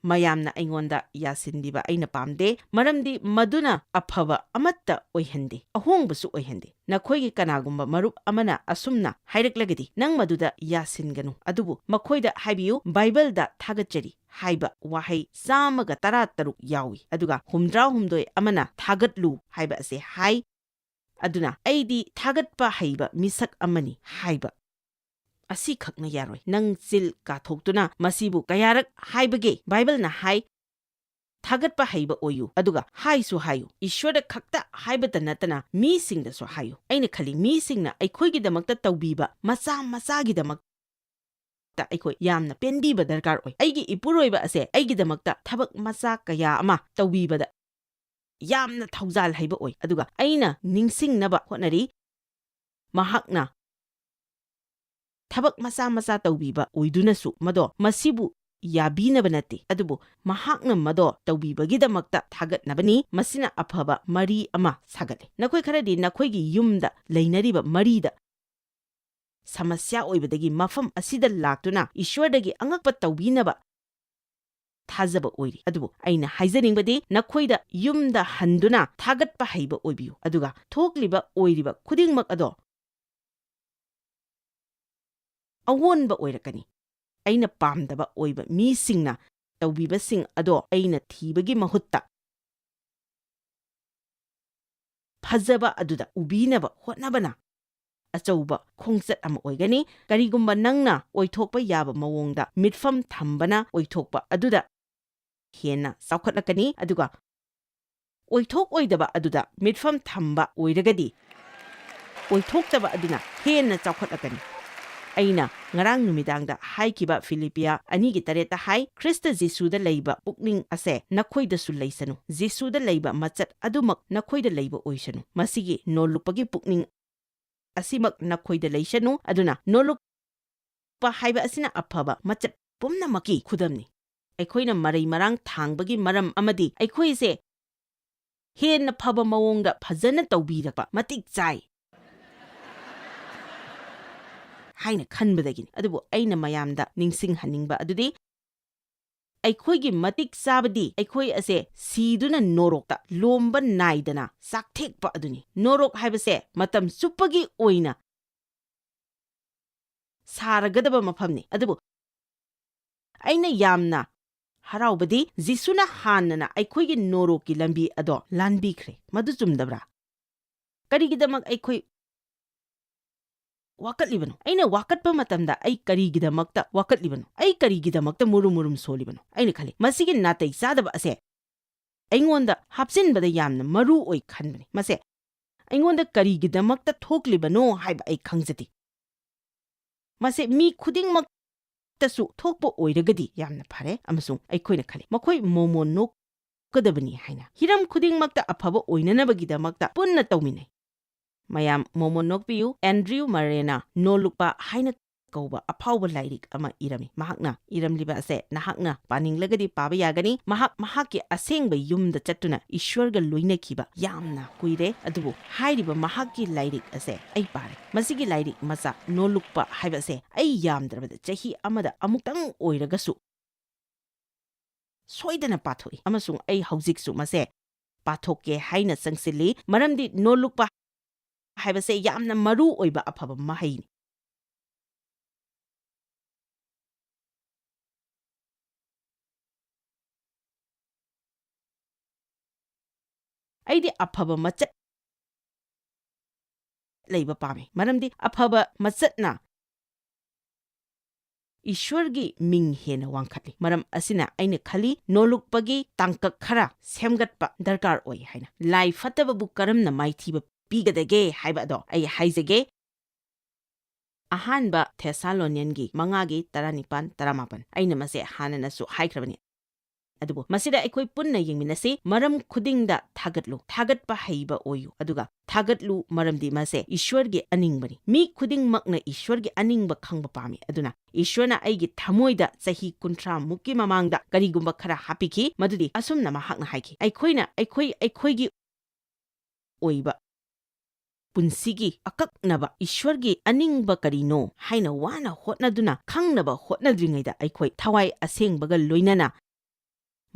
ꯃꯌꯥꯝꯅ ꯑꯩꯉꯣꯟꯗ ꯌꯥꯁꯤꯟꯕꯤꯕ ꯑꯩꯅ ꯄꯥꯝꯗꯦ, ꯃꯔꯝꯗꯤ ꯃꯗꯨꯅ ꯑꯐꯕ ꯑꯃꯠꯇ ꯑꯣꯏꯍꯟꯗꯦ, ꯑꯍꯣꯡꯕꯁꯨ ꯑꯣꯏꯍꯟꯗꯦ꯫ ꯅꯈꯣꯏꯒꯤ ꯀꯅꯥꯒꯨꯝꯕ ꯃꯔꯨꯞ ꯑꯃꯅ ꯑꯁꯨꯝꯅ ꯍꯥꯏꯔꯛꯂꯒꯗꯤ, ꯅꯪ ꯃꯗꯨꯗ ꯌꯥꯁꯤꯟꯒꯅꯨ, ꯑꯗꯨꯕꯨ ꯃꯈꯣꯏꯗ ꯍꯥꯏꯕꯤꯌꯨ, "ꯕꯥꯏꯕꯜꯗ ꯊꯥꯒꯠꯆꯔꯤ" ꯍꯥꯏꯕ ꯋꯥꯍꯩ ꯆꯥꯝꯃꯒ ꯇꯔꯥꯇꯔꯨꯛ ꯌꯥꯎꯏ, ꯑꯗꯨꯒ ꯍꯨꯝꯗ꯭ꯔꯥꯍꯨꯝꯗꯣꯏ ꯑꯃꯅ "ꯊꯥꯒꯠꯂꯨ" ꯍꯥꯏꯕ ꯑꯁꯦ ꯍꯥꯏ꯫ ꯑꯗꯨꯅ, "ꯑꯩꯗꯤ ꯊꯥꯒꯠꯄ ꯍꯩꯕ ꯃꯤꯁꯛ ꯑꯃꯅꯤ" ꯍꯥꯏꯕ ꯑꯁꯤꯈꯛꯅ ꯌꯥꯔꯣꯏ꯫ ꯅꯪ ꯆꯤꯜ ꯀꯥꯊꯣꯛꯇꯨꯅ ꯃꯁꯤꯕꯨ ꯀꯌꯥꯔꯛ ꯍꯥꯏꯕꯒꯦ? ꯕꯥꯏꯕꯜꯅ ꯍꯥꯏ, "ꯊꯥꯒꯠꯄ ꯍꯩꯕ ꯑꯣꯏꯌꯨ, ꯑꯗꯨꯒ ꯍꯥꯏꯁꯨ ꯍꯥꯏꯌꯨ"꯫ ꯏꯁ꯭ꯋꯔꯗ ꯈꯛꯇ ꯍꯥꯏꯕꯇ ꯅꯠꯇꯅ ꯃꯤꯁꯤꯡꯗꯁꯨ ꯍꯥꯏꯌꯨ꯫ ꯑꯩꯅ ꯈꯜꯂꯤ, ꯃꯤꯁꯤꯡꯅ ꯑꯩꯈꯣꯏꯒꯤꯗꯃꯛꯇ ꯇꯧꯕꯤꯕ ꯃꯆꯥ ꯃꯆꯥꯒꯤꯗꯃꯛꯇ ꯑꯩꯈꯣꯏ ꯌꯥꯝꯅ ꯄꯦꯟꯕꯤꯕ ꯗꯔꯀꯥꯔ ꯑꯣꯏ꯫ ꯑꯩꯒꯤ ꯏꯄꯨꯔꯣꯏꯕ ꯑꯁꯦ ꯑꯩꯒꯤꯗꯃꯛꯇ ꯊꯕꯛ ꯃꯆꯥ ꯀꯌꯥ ꯑꯃ ꯇꯧꯕꯤꯕꯗ ꯌꯥꯝꯅ ꯊꯧꯖꯥꯜ ꯍꯩꯕ ꯑꯣꯏ, ꯑꯗꯨꯒ ꯑꯩꯅ ꯅꯤꯡꯁꯤꯡꯅꯕ ꯍꯣꯠꯅꯔꯤ꯫ ꯃꯍꯥꯛꯅ ꯊꯕꯛ ꯃꯆꯥ ꯃꯆꯥ ꯇꯧꯕꯤꯕ ꯑꯣꯏꯗꯨꯅꯁꯨ, ꯃꯗꯣ ꯃꯁꯤꯕꯨ ꯌꯥꯕꯤꯅꯕ ꯅꯠꯇꯦ, ꯑꯗꯨꯕꯨ ꯃꯍꯥꯛꯅ ꯃꯗꯣ ꯇꯧꯕꯤꯕꯒꯤꯗꯃꯛꯇ ꯊꯥꯒꯠꯅꯕꯅꯤ꯫ ꯃꯁꯤꯅ ꯑꯐꯕ ꯃꯔꯤ ꯑꯃ ꯁꯥꯒꯠꯂꯦ꯫ ꯅꯈꯣꯏ ꯈꯔꯗꯤ ꯅꯈꯣꯏꯒꯤ ꯌꯨꯝꯗ ꯂꯩꯅꯔꯤꯕ ꯃꯔꯤꯗ ꯁꯃꯁ꯭ꯌꯥ ꯑꯣꯏꯕꯗꯒꯤ ꯃꯐꯝ ꯑꯁꯤꯗ ꯂꯥꯛꯇꯨꯅ ꯏꯁ꯭ꯋꯔꯗꯒꯤ ꯑꯉꯛꯄ ꯇꯧꯕꯤꯅꯕ ꯊꯥꯖꯕ ꯑꯣꯏꯔꯤ꯫ ꯑꯗꯨꯕꯨ ꯑꯩꯅ ꯍꯥꯏꯖꯅꯤꯡꯕꯗꯤ, ꯅꯈꯣꯏꯗ ꯌꯨꯝꯗ ꯍꯟꯗꯨꯅ ꯊꯥꯒꯠꯄ ꯍꯩꯕ ꯑꯣꯏꯕꯤꯌꯨ, ꯑꯗꯨꯒ ꯊꯣꯛꯂꯤꯕ ꯑꯣꯏꯔꯤꯕ ꯈꯨꯗꯤꯡꯃꯛ ꯑꯗꯣ ꯑꯑꯣꯟꯕ ꯑꯣꯏꯔꯛꯀꯅꯤ꯫ ꯑꯩꯅ ꯄꯥꯝꯗꯕ ꯑꯣꯏꯕ ꯃꯤꯁꯤꯡꯅ ꯇꯧꯕꯤꯕꯁꯤꯡ ꯑꯗꯣ ꯑꯩꯅ ꯊꯤꯕꯒꯤ ꯃꯍꯨꯠꯇ, ꯐꯖꯕ ꯑꯗꯨꯗ ꯎꯕꯤꯅꯕ ꯍꯣꯠꯅꯕꯅ ꯑꯆꯧꯕ ꯈꯣꯡꯆꯠ ꯑꯃ ꯑꯣꯏꯒꯅꯤ꯫ ꯀꯔꯤꯒꯨꯝꯕ ꯅꯪꯅ ꯑꯣꯏꯊꯣꯛꯄ ꯌꯥꯕ ꯃꯑꯣꯡꯗ ꯃꯤꯠꯐꯝ ꯊꯝꯕꯅ ꯑꯣꯏꯊꯣꯛꯄ ꯑꯗꯨꯗ ꯍꯦꯟꯅ ꯆꯥꯎꯈꯠꯂꯛꯀꯅꯤ, ꯑꯗꯨꯒ ꯑꯣꯏꯊꯣꯛꯑꯣꯏꯗꯕ ꯑꯗꯨꯗ ꯃꯤꯠꯐꯝ ꯊꯝꯕ ꯑꯣꯏꯔꯒꯗꯤ, ꯑꯣꯏꯊꯣꯛꯇꯕ ꯑꯗꯨꯅ ꯍꯦꯟꯅ ꯆꯥꯎꯈꯠꯂꯛꯀꯅꯤ꯫ ꯑꯩꯅ ꯉꯔꯥꯡ ꯅꯨꯃꯤꯗꯥꯡꯗ ꯍꯥꯏꯈꯤꯕ ꯐꯤꯂꯤꯄꯤꯌꯥ ꯑꯅꯤꯒꯤ ꯇꯔꯦꯠꯇ ꯍꯥꯏ, "ꯈ꯭ꯔꯤꯁꯇ ꯖꯤꯁꯨꯗ ꯂꯩꯕ ꯄꯨꯛꯅꯤꯡ ꯑꯁꯦ ꯅꯈꯣꯏꯗꯁꯨ ꯂꯩꯁꯅꯨ, ꯖꯤꯁꯨꯗ ꯂꯩꯕ ꯃꯆꯠ ꯑꯗꯨꯃꯛ ꯅꯈꯣꯏꯗ ꯂꯩꯕ ꯑꯣꯏꯁꯅꯨ꯫ ꯃꯁꯤꯒꯤ ꯅꯣꯜꯂꯨꯛꯄꯒꯤ ꯄꯨꯛꯅꯤꯡ ꯑꯁꯤꯃꯛ ꯅꯈꯣꯏꯗ ꯂꯩꯁꯅꯨ"꯫ ꯑꯗꯨꯅ ꯅꯣꯜꯂꯨꯛꯄ ꯍꯥꯏꯕ ꯑꯁꯤꯅ ꯑꯐꯕ ꯃꯆꯠ ꯄꯨꯝꯅꯃꯛꯀꯤ ꯈꯨꯗꯝꯅꯤ꯫ ꯑꯩꯈꯣꯏꯅ ꯃꯔꯩ ꯃꯔꯥꯡ ꯊꯥꯡꯕꯒꯤ ꯃꯔꯝ ꯑꯃꯗꯤ ꯑꯩꯈꯣꯏꯁꯦ ꯍꯦꯟꯅ ꯐꯕ ꯃꯑꯣꯡꯗ ꯐꯖꯅ ꯇꯧꯕꯤꯔꯛꯄ ꯃꯇꯤꯛ ꯆꯥꯏ ꯍꯥꯏꯅ ꯈꯟꯕꯗꯒꯤꯅꯤ꯫ ꯑꯗꯨꯕꯨ ꯑꯩꯅ ꯃꯌꯥꯝꯗ ꯅꯤꯡꯁꯤꯡꯍꯟꯅꯤꯡꯕ ꯑꯗꯨꯗꯤ, ꯑꯩꯈꯣꯏꯒꯤ ꯃꯇꯤꯛ ꯆꯥꯕꯗꯤ ꯑꯩꯈꯣꯏ ꯑꯁꯦ ꯁꯤꯗꯨꯅ ꯅꯣꯔꯣꯛꯇ ꯂꯣꯝꯕ ꯅꯥꯏꯗꯅ ꯆꯥꯛꯊꯦꯛꯄ ꯑꯗꯨꯅꯤ꯫ ꯅꯣꯔꯣꯛ ꯍꯥꯏꯕꯁꯦ ꯃꯇꯝ ꯆꯨꯞꯄꯒꯤ ꯑꯣꯏꯅ ꯁꯥꯔꯒꯗꯕ ꯃꯐꯝꯅꯤ꯫ ꯑꯗꯨꯕꯨ ꯑꯩꯅ ꯌꯥꯝꯅ ꯍꯔꯥꯎꯕꯗꯤ ꯖꯤꯁꯨꯅ ꯍꯥꯟꯅꯅ ꯑꯩꯈꯣꯏꯒꯤ ꯅꯣꯔꯣꯛꯀꯤ ꯂꯝꯕꯤ ꯑꯗꯣ ꯂꯥꯟꯕꯤꯈ꯭ꯔꯦ꯫ ꯃꯗꯨ ꯆꯨꯝꯗꯕ꯭ꯔꯥ? ꯀꯔꯤꯒꯤꯗꯃꯛ ꯑꯩꯈꯣꯏ ꯋꯥꯀꯠꯂꯤꯕꯅꯣ? ꯑꯩꯅ ꯋꯥꯀꯠꯄ ꯃꯇꯝꯗ ꯑꯩ ꯀꯔꯤꯒꯤꯗꯃꯛꯇ ꯋꯥꯀꯠꯂꯤꯕꯅꯣ? ꯑꯩ ꯀꯔꯤꯒꯤꯗꯃꯛꯇ ꯃꯨꯔꯨꯝ ꯃꯨꯔꯨꯝ ꯁꯣꯜꯂꯤꯕꯅꯣ? ꯑꯩꯅ ꯈꯜꯂꯤ, ꯃꯁꯤꯒꯤ ꯅꯥꯇꯩ ꯆꯥꯗꯕ ꯑꯁꯦ ꯑꯩꯉꯣꯟꯗ ꯍꯥꯞꯆꯤꯟꯕꯗ ꯌꯥꯝꯅ ꯃꯔꯨ ꯑꯣꯏ ꯈꯟꯕꯅꯤ꯫ ꯃꯁꯦ ꯑꯩꯉꯣꯟꯗ ꯀꯔꯤꯒꯤꯗꯃꯛꯇ ꯊꯣꯛꯂꯤꯕꯅꯣ ꯍꯥꯏꯕ ꯑꯩ ꯈꯪꯖꯗꯦ꯫ ꯃꯁꯦ ꯃꯤ ꯈꯨꯗꯤꯡꯃꯛꯇꯁꯨ ꯊꯣꯛꯄ ꯑꯣꯏꯔꯒꯗꯤ ꯌꯥꯝꯅ ꯐꯔꯦ, ꯑꯃꯁꯨꯡ ꯑꯩꯈꯣꯏꯅ ꯈꯜꯂꯤ, ꯃꯈꯣꯏ ꯃꯣꯃꯣꯟ ꯅꯣꯛꯀꯗꯕꯅꯤ ꯍꯥꯏꯅ꯫ ꯍꯤꯔꯝ ꯈꯨꯗꯤꯡꯃꯛꯇ ꯑꯐꯕ ꯑꯣꯏꯅꯅꯕꯒꯤꯗꯃꯛꯇ ꯄꯨꯟꯅ ꯇꯧꯃꯤꯟꯅꯩ꯫ ꯃꯌꯥꯝ ꯃꯣꯃꯣꯟ ꯅꯣꯛꯄꯤꯌꯨ꯫ ꯑꯦꯟꯗ꯭ꯔꯤꯌꯨ ꯃꯔꯦꯅ ꯅꯣꯜꯂꯨꯛꯄ ꯍꯥꯏꯅ ꯀꯧꯕ ꯑꯐꯥꯎꯕ ꯂꯥꯏꯔꯤꯛ ꯑꯃ ꯏꯔꯝꯃꯤ꯫ ꯃꯍꯥꯛꯅ ꯏꯔꯝꯂꯤꯕ ꯑꯁꯦ ꯅꯍꯥꯛꯅ ꯄꯥꯅꯤꯡꯂꯒꯗꯤ ꯄꯥꯕ ꯌꯥꯒꯅꯤ꯫ ꯃꯍꯥꯛ ꯃꯍꯥꯛꯀꯤ ꯑꯁꯦꯡꯕ ꯌꯨꯝꯗ ꯆꯠꯇꯨꯅ ꯏꯁ꯭ꯋꯔꯒ ꯂꯣꯏꯅꯈꯤꯕ ꯌꯥꯝꯅ ꯀꯨꯏꯔꯦ, ꯑꯗꯨꯕꯨ ꯍꯥꯏꯔꯤꯕ ꯃꯍꯥꯛꯀꯤ ꯂꯥꯏꯔꯤꯛ ꯑꯁꯦ ꯑꯩ ꯄꯥꯔꯦ꯫ ꯃꯁꯤꯒꯤ ꯂꯥꯏꯔꯤꯛ ꯃꯆꯥ ꯅꯣꯜꯂꯨꯛꯄ ꯍꯥꯏꯕ ꯑꯁꯦ ꯑꯩ ꯌꯥꯝꯗ꯭ꯔꯕꯗ ꯆꯍꯤ ꯑꯃꯗ ꯑꯃꯨꯛꯇꯪ ꯑꯣꯏꯔꯒꯁꯨ ꯁꯣꯏꯗꯅ ꯄꯥꯊꯣꯛꯏ, ꯑꯃꯁꯨꯡ ꯑꯩ ꯍꯧꯖꯤꯛꯁꯨ ꯃꯁꯦ ꯄꯥꯊꯣꯛꯀꯦ ꯍꯥꯏꯅ ꯆꯪꯁꯤꯜꯂꯤ, ꯃꯔꯝꯗꯤ ꯅꯣꯜꯂꯨꯛꯄ ꯍꯥꯏꯕꯁꯦ ꯌꯥꯝꯅ ꯃꯔꯨ ꯑꯣꯏꯕ ꯑꯐꯕ ꯃꯍꯩꯅꯤ꯫ ꯑꯩꯗꯤ ꯑꯐꯕ ꯃꯆꯠ ꯂꯩꯕ ꯄꯥꯝꯃꯤ, ꯃꯔꯝꯗꯤ ꯑꯐꯕ ꯃꯆꯠꯅ ꯏꯁ꯭ꯋꯔꯒꯤ ꯃꯤꯡ ꯍꯦꯟꯅ ꯋꯥꯡꯈꯠꯂꯤ꯫ ꯃꯔꯝ ꯑꯁꯤꯅ ꯑꯩꯅ ꯈꯜꯂꯤ, ꯅꯣꯂꯨꯛꯄꯒꯤ ꯇꯥꯡꯀꯛ ꯈꯔ ꯁꯦꯝꯒꯠꯄ ꯗꯔꯀꯥꯔ ꯑꯣꯏ ꯍꯥꯏꯅ꯫ ꯂꯥꯏ ꯐꯠꯇꯕꯕꯨ ꯀꯔꯝꯅ ꯃꯥꯏꯊꯤꯕ ꯄꯤꯒꯗꯒꯦ ꯍꯥꯏꯕ ꯑꯗꯣ ꯑꯩ ꯍꯥꯏꯖꯒꯦ꯫ ꯑꯍꯥꯟꯕ ꯊꯦꯁꯥꯂꯣꯅꯤꯌꯟꯒꯤ ꯃꯉꯥꯒꯤ ꯇꯔꯥꯅꯤꯄꯥꯟ, ꯇꯔꯥꯃꯥꯄꯟ꯫ ꯑꯩꯅ ꯃꯁꯦ ꯍꯥꯟꯅꯅꯁꯨ ꯍꯥꯏꯈ꯭ꯔꯕꯅꯤ꯫ ꯑꯗꯨꯕꯨ ꯃꯁꯤꯗ ꯑꯩꯈꯣꯏ ꯄꯨꯟꯅ ꯌꯦꯡꯃꯤꯟꯅꯁꯤ꯫ "ꯃꯔꯝ ꯈꯨꯗꯤꯡꯗ ꯊꯥꯒꯠꯂꯨ, ꯊꯥꯒꯠꯄ ꯍꯩꯕ ꯑꯣꯏꯌꯨ, ꯑꯗꯨꯒ ꯊꯥꯒꯠꯂꯨ, ꯃꯔꯝꯗꯤ ꯃꯁꯦ ꯏꯁ꯭ꯋꯔꯒꯤ ꯑꯅꯤꯡꯕꯅꯤ꯫ ꯃꯤ ꯈꯨꯗꯤꯡꯃꯛꯅ ꯏꯁ꯭ꯋꯔꯒꯤ ꯑꯅꯤꯡꯕ ꯈꯪꯕ ꯄꯥꯝꯃꯤ꯫ ꯑꯗꯨꯅ ꯏꯁ꯭ꯋꯔꯅ ꯑꯩꯒꯤ ꯊꯃꯣꯏꯗ ꯆꯍꯤ ꯀꯨꯟꯊ꯭ꯔꯥ ꯃꯨꯛꯀꯤ ꯃꯃꯥꯡꯗ ꯀꯔꯤꯒꯨꯝꯕ ꯈꯔ ꯍꯥꯞꯄꯤꯈꯤ, ꯃꯗꯨꯗꯤ ꯑꯁꯨꯝꯅ ꯃꯍꯥꯛꯅ ꯍꯥꯏꯈꯤ, ꯑꯩꯈꯣꯏꯅ ꯑꯩꯈꯣꯏ, ꯑꯩꯈꯣꯏꯒꯤ ꯑꯣꯏꯕ ꯄꯨꯟꯁꯤꯒꯤ ꯑꯀꯛꯅꯕ ꯏꯁ꯭ꯋꯔꯒꯤ ꯑꯅꯤꯡꯕ ꯀꯔꯤꯅꯣ ꯍꯥꯏꯅ ꯋꯥꯅ ꯍꯣꯠꯅꯗꯨꯅ ꯈꯪꯅꯕ ꯍꯣꯠꯅꯗ꯭ꯔꯤꯉꯩꯗ ꯑꯩꯈꯣꯏ ꯊꯋꯥꯏ ꯑꯁꯦꯡꯕꯒ ꯂꯣꯏꯅꯅ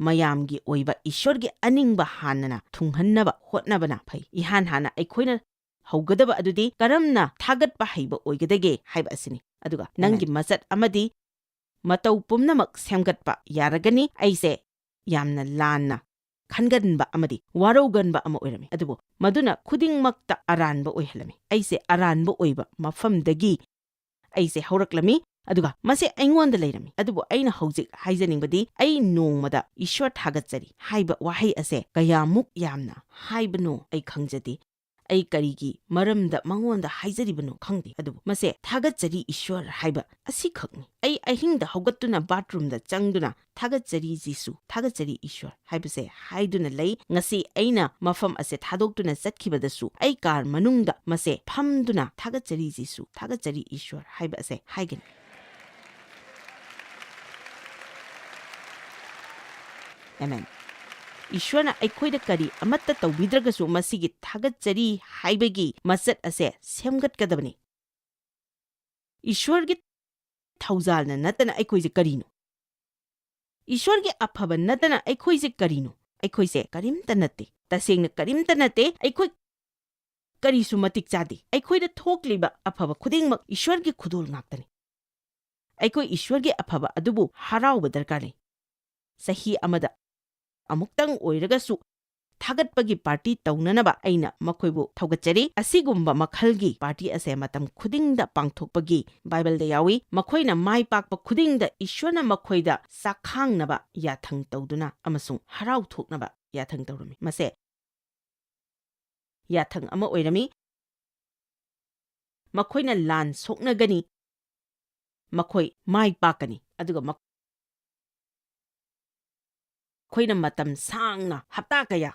ꯃꯌꯥꯝꯒꯤ ꯑꯣꯏꯕ ꯏꯁ꯭ꯋꯔꯒꯤ ꯑꯅꯤꯡꯕ ꯍꯥꯟꯅꯅ ꯊꯨꯡꯍꯟꯅꯕ ꯍꯣꯠꯅꯕꯅ ꯐꯩ꯫ ꯏꯍꯥꯟ ꯍꯥꯟꯅ ꯑꯩꯈꯣꯏꯅ ꯍꯧꯒꯗꯕ ꯑꯗꯨꯗꯤ ꯀꯔꯝꯅ ꯊꯥꯒꯠꯄ ꯍꯩꯕ ꯑꯣꯏꯒꯗꯒꯦ ꯍꯥꯏꯕ ꯑꯁꯤꯅꯤ꯫ ꯑꯗꯨꯒ ꯅꯪꯒꯤ ꯑꯃꯦꯟ꯫ ꯃꯆꯠ ꯑꯃꯗꯤ ꯃꯇꯧ ꯄꯨꯝꯅꯃꯛ ꯁꯦꯝꯒꯠꯄ ꯌꯥꯔꯒꯅꯤ꯫ ꯑꯩꯁꯦ ꯌꯥꯝꯅ ꯂꯥꯟꯅ ꯈꯟꯒꯟꯕ ꯑꯃꯗꯤ ꯋꯥꯔꯧꯒꯟꯕ ꯑꯃ ꯑꯣꯏꯔꯝꯃꯤ, ꯑꯗꯨꯕꯨ ꯃꯗꯨꯅ ꯈꯨꯗꯤꯡꯃꯛꯇ ꯑꯔꯥꯟꯕ ꯑꯣꯏꯍꯜꯂꯝꯃꯤ꯫ ꯑꯩꯁꯦ ꯑꯔꯥꯟꯕ ꯑꯣꯏꯕ ꯃꯐꯝꯗꯒꯤ ꯑꯩꯁꯦ ꯍꯧꯔꯛꯂꯝꯃꯤ, ꯑꯗꯨꯒ ꯃꯁꯤ ꯑꯩꯉꯣꯟꯗ ꯂꯩꯔꯝꯃꯤ꯫ ꯑꯗꯨꯕꯨ ꯑꯩꯅ ꯍꯧꯖꯤꯛ ꯍꯥꯏꯖꯅꯤꯡꯕꯗꯤ, "ꯑꯩ ꯅꯣꯡꯃꯗ ꯏꯁ꯭ꯋꯔ ꯊꯥꯒꯠꯆꯔꯤ" ꯍꯥꯏꯕ ꯋꯥꯍꯩ ꯑꯁꯦ ꯀꯌꯥꯃꯨꯛ ꯌꯥꯝꯅ ꯍꯥꯏꯕꯅꯣ ꯑꯩ ꯈꯪꯖꯗꯦ꯫ ꯑꯩ ꯀꯔꯤꯒꯤ ꯃꯔꯝꯗ ꯃꯉꯣꯟꯗ ꯍꯥꯏꯖꯔꯤꯕꯅꯣ ꯈꯪꯗꯦ, ꯑꯗꯨꯕꯨ ꯃꯁꯦ "ꯊꯥꯒꯠꯆꯔꯤ ꯏꯁ꯭ꯋꯔ" ꯍꯥꯏꯕ ꯑꯁꯤꯈꯛꯅꯤ꯫ ꯑꯩ ꯑꯍꯤꯡꯗ ꯍꯧꯒꯠꯇꯨꯅ ꯕꯥꯊꯔꯨꯝꯗ ꯆꯪꯗꯨꯅ "ꯊꯥꯒꯠꯆꯔꯤ ꯖꯤꯁꯨ, ꯊꯥꯒꯠꯆꯔꯤ ꯏꯁ꯭ꯋꯔ" ꯍꯥꯏꯕꯁꯦ ꯍꯥꯏꯗꯨꯅ ꯂꯩ꯫ ꯉꯁꯤ ꯑꯩꯅ ꯃꯐꯝ ꯑꯁꯦ ꯊꯥꯗꯣꯛꯇꯨꯅ ꯆꯠꯈꯤꯕꯗꯁꯨ ꯑꯩ ꯀꯥꯔ ꯃꯅꯨꯡꯗ ꯃꯁꯦ ꯐꯝꯗꯨꯅ "ꯊꯥꯒꯠꯆꯔꯤ ꯖꯤꯁꯨ, ꯊꯥꯒꯠꯆꯔꯤ ꯏꯁ꯭ꯋꯔ" ꯍꯥꯏꯕ ꯑꯁꯦ ꯍꯥꯏꯒꯅꯤ꯫ ꯑꯃꯦꯟ꯫ ꯏꯁ꯭ꯋꯔꯅ ꯑꯩꯈꯣꯏꯗ ꯀꯔꯤ ꯑꯃꯠꯇ ꯇꯧꯕꯤꯗ꯭ꯔꯒꯁꯨ ꯃꯁꯤꯒꯤ "ꯊꯥꯒꯠꯆꯔꯤ" ꯍꯥꯏꯕꯒꯤ ꯃꯆꯠ ꯑꯁꯦ ꯁꯦꯝꯒꯠꯀꯗꯕꯅꯤ꯫ ꯏꯁ꯭ꯋꯔꯒꯤ ꯊꯧꯖꯥꯜꯅ ꯅꯠꯇꯅ ꯑꯩꯈꯣꯏꯁꯦ ꯀꯔꯤꯅꯣ? ꯏꯁ꯭ꯋꯔꯒꯤ ꯑꯐꯕ ꯅꯠꯇꯅ ꯑꯩꯈꯣꯏꯁꯦ ꯀꯔꯤꯅꯣ? ꯑꯩꯈꯣꯏꯁꯦ ꯀꯔꯤꯝꯇ ꯅꯠꯇꯦ꯫ ꯇꯁꯦꯡꯅ ꯀꯔꯤꯝꯇ ꯅꯠꯇꯦ꯫ ꯑꯩꯈꯣꯏ ꯀꯔꯤꯁꯨ ꯃꯇꯤꯛ ꯆꯥꯗꯦ꯫ ꯑꯩꯈꯣꯏꯗ ꯊꯣꯛꯂꯤꯕ ꯑꯐꯕ ꯈꯨꯗꯤꯡꯃꯛ ꯏꯁ꯭ꯋꯔꯒꯤ ꯈꯨꯗꯣꯜ ꯉꯥꯛꯇꯅꯤ꯫ ꯑꯩꯈꯣꯏ ꯏꯁ꯭ꯋꯔꯒꯤ ꯑꯐꯕ ꯑꯗꯨꯕꯨ ꯍꯔꯥꯎꯕ ꯗꯔꯀꯥꯔ ꯂꯩ꯫ ꯆꯍꯤ ꯑꯃꯗ ꯑꯃꯨꯛꯇꯪ ꯑꯣꯏꯔꯒꯁꯨ ꯊꯥꯒꯠꯄꯒꯤ ꯄꯥꯔꯇꯤ ꯇꯧꯅꯅꯕ ꯑꯩꯅ ꯃꯈꯣꯏꯕꯨ ꯊꯧꯒꯠꯆꯔꯤ꯫ ꯑꯁꯤꯒꯨꯝꯕ ꯃꯈꯜꯒꯤ ꯄꯥꯔꯇꯤ ꯑꯁꯦ ꯃꯇꯝ ꯈꯨꯗꯤꯡꯗ ꯄꯥꯡꯊꯣꯛꯄꯒꯤ ꯕꯥꯏꯕꯜꯗ ꯌꯥꯎꯏ꯫ ꯃꯈꯣꯏꯅ ꯃꯥꯏ ꯄꯥꯛꯄ ꯈꯨꯗꯤꯡꯗ ꯏꯁ꯭ꯋꯔꯅ ꯃꯈꯣꯏꯗ ꯆꯥꯛꯈꯥꯡꯅꯕ ꯌꯥꯊꯪ ꯇꯧꯗꯨꯅ ꯑꯃꯁꯨꯡ ꯍꯔꯥꯎ ꯊꯣꯛꯅꯕ ꯌꯥꯊꯪ ꯇꯧꯔꯝꯃꯤ꯫ ꯃꯁꯦ ꯌꯥꯊꯪ ꯑꯃ ꯑꯣꯏꯔꯝꯃꯤ꯫ ꯃꯈꯣꯏꯅ ꯂꯥꯟ ꯁꯣꯛꯅꯒꯅꯤ, ꯃꯈꯣꯏ ꯃꯥꯏ ꯄꯥꯛꯀꯅꯤ, ꯑꯗꯨꯒ ꯃꯈꯣꯏꯅ ꯃꯇꯝ ꯁꯥꯡꯅ, ꯍꯞꯇꯥ ꯀꯌꯥ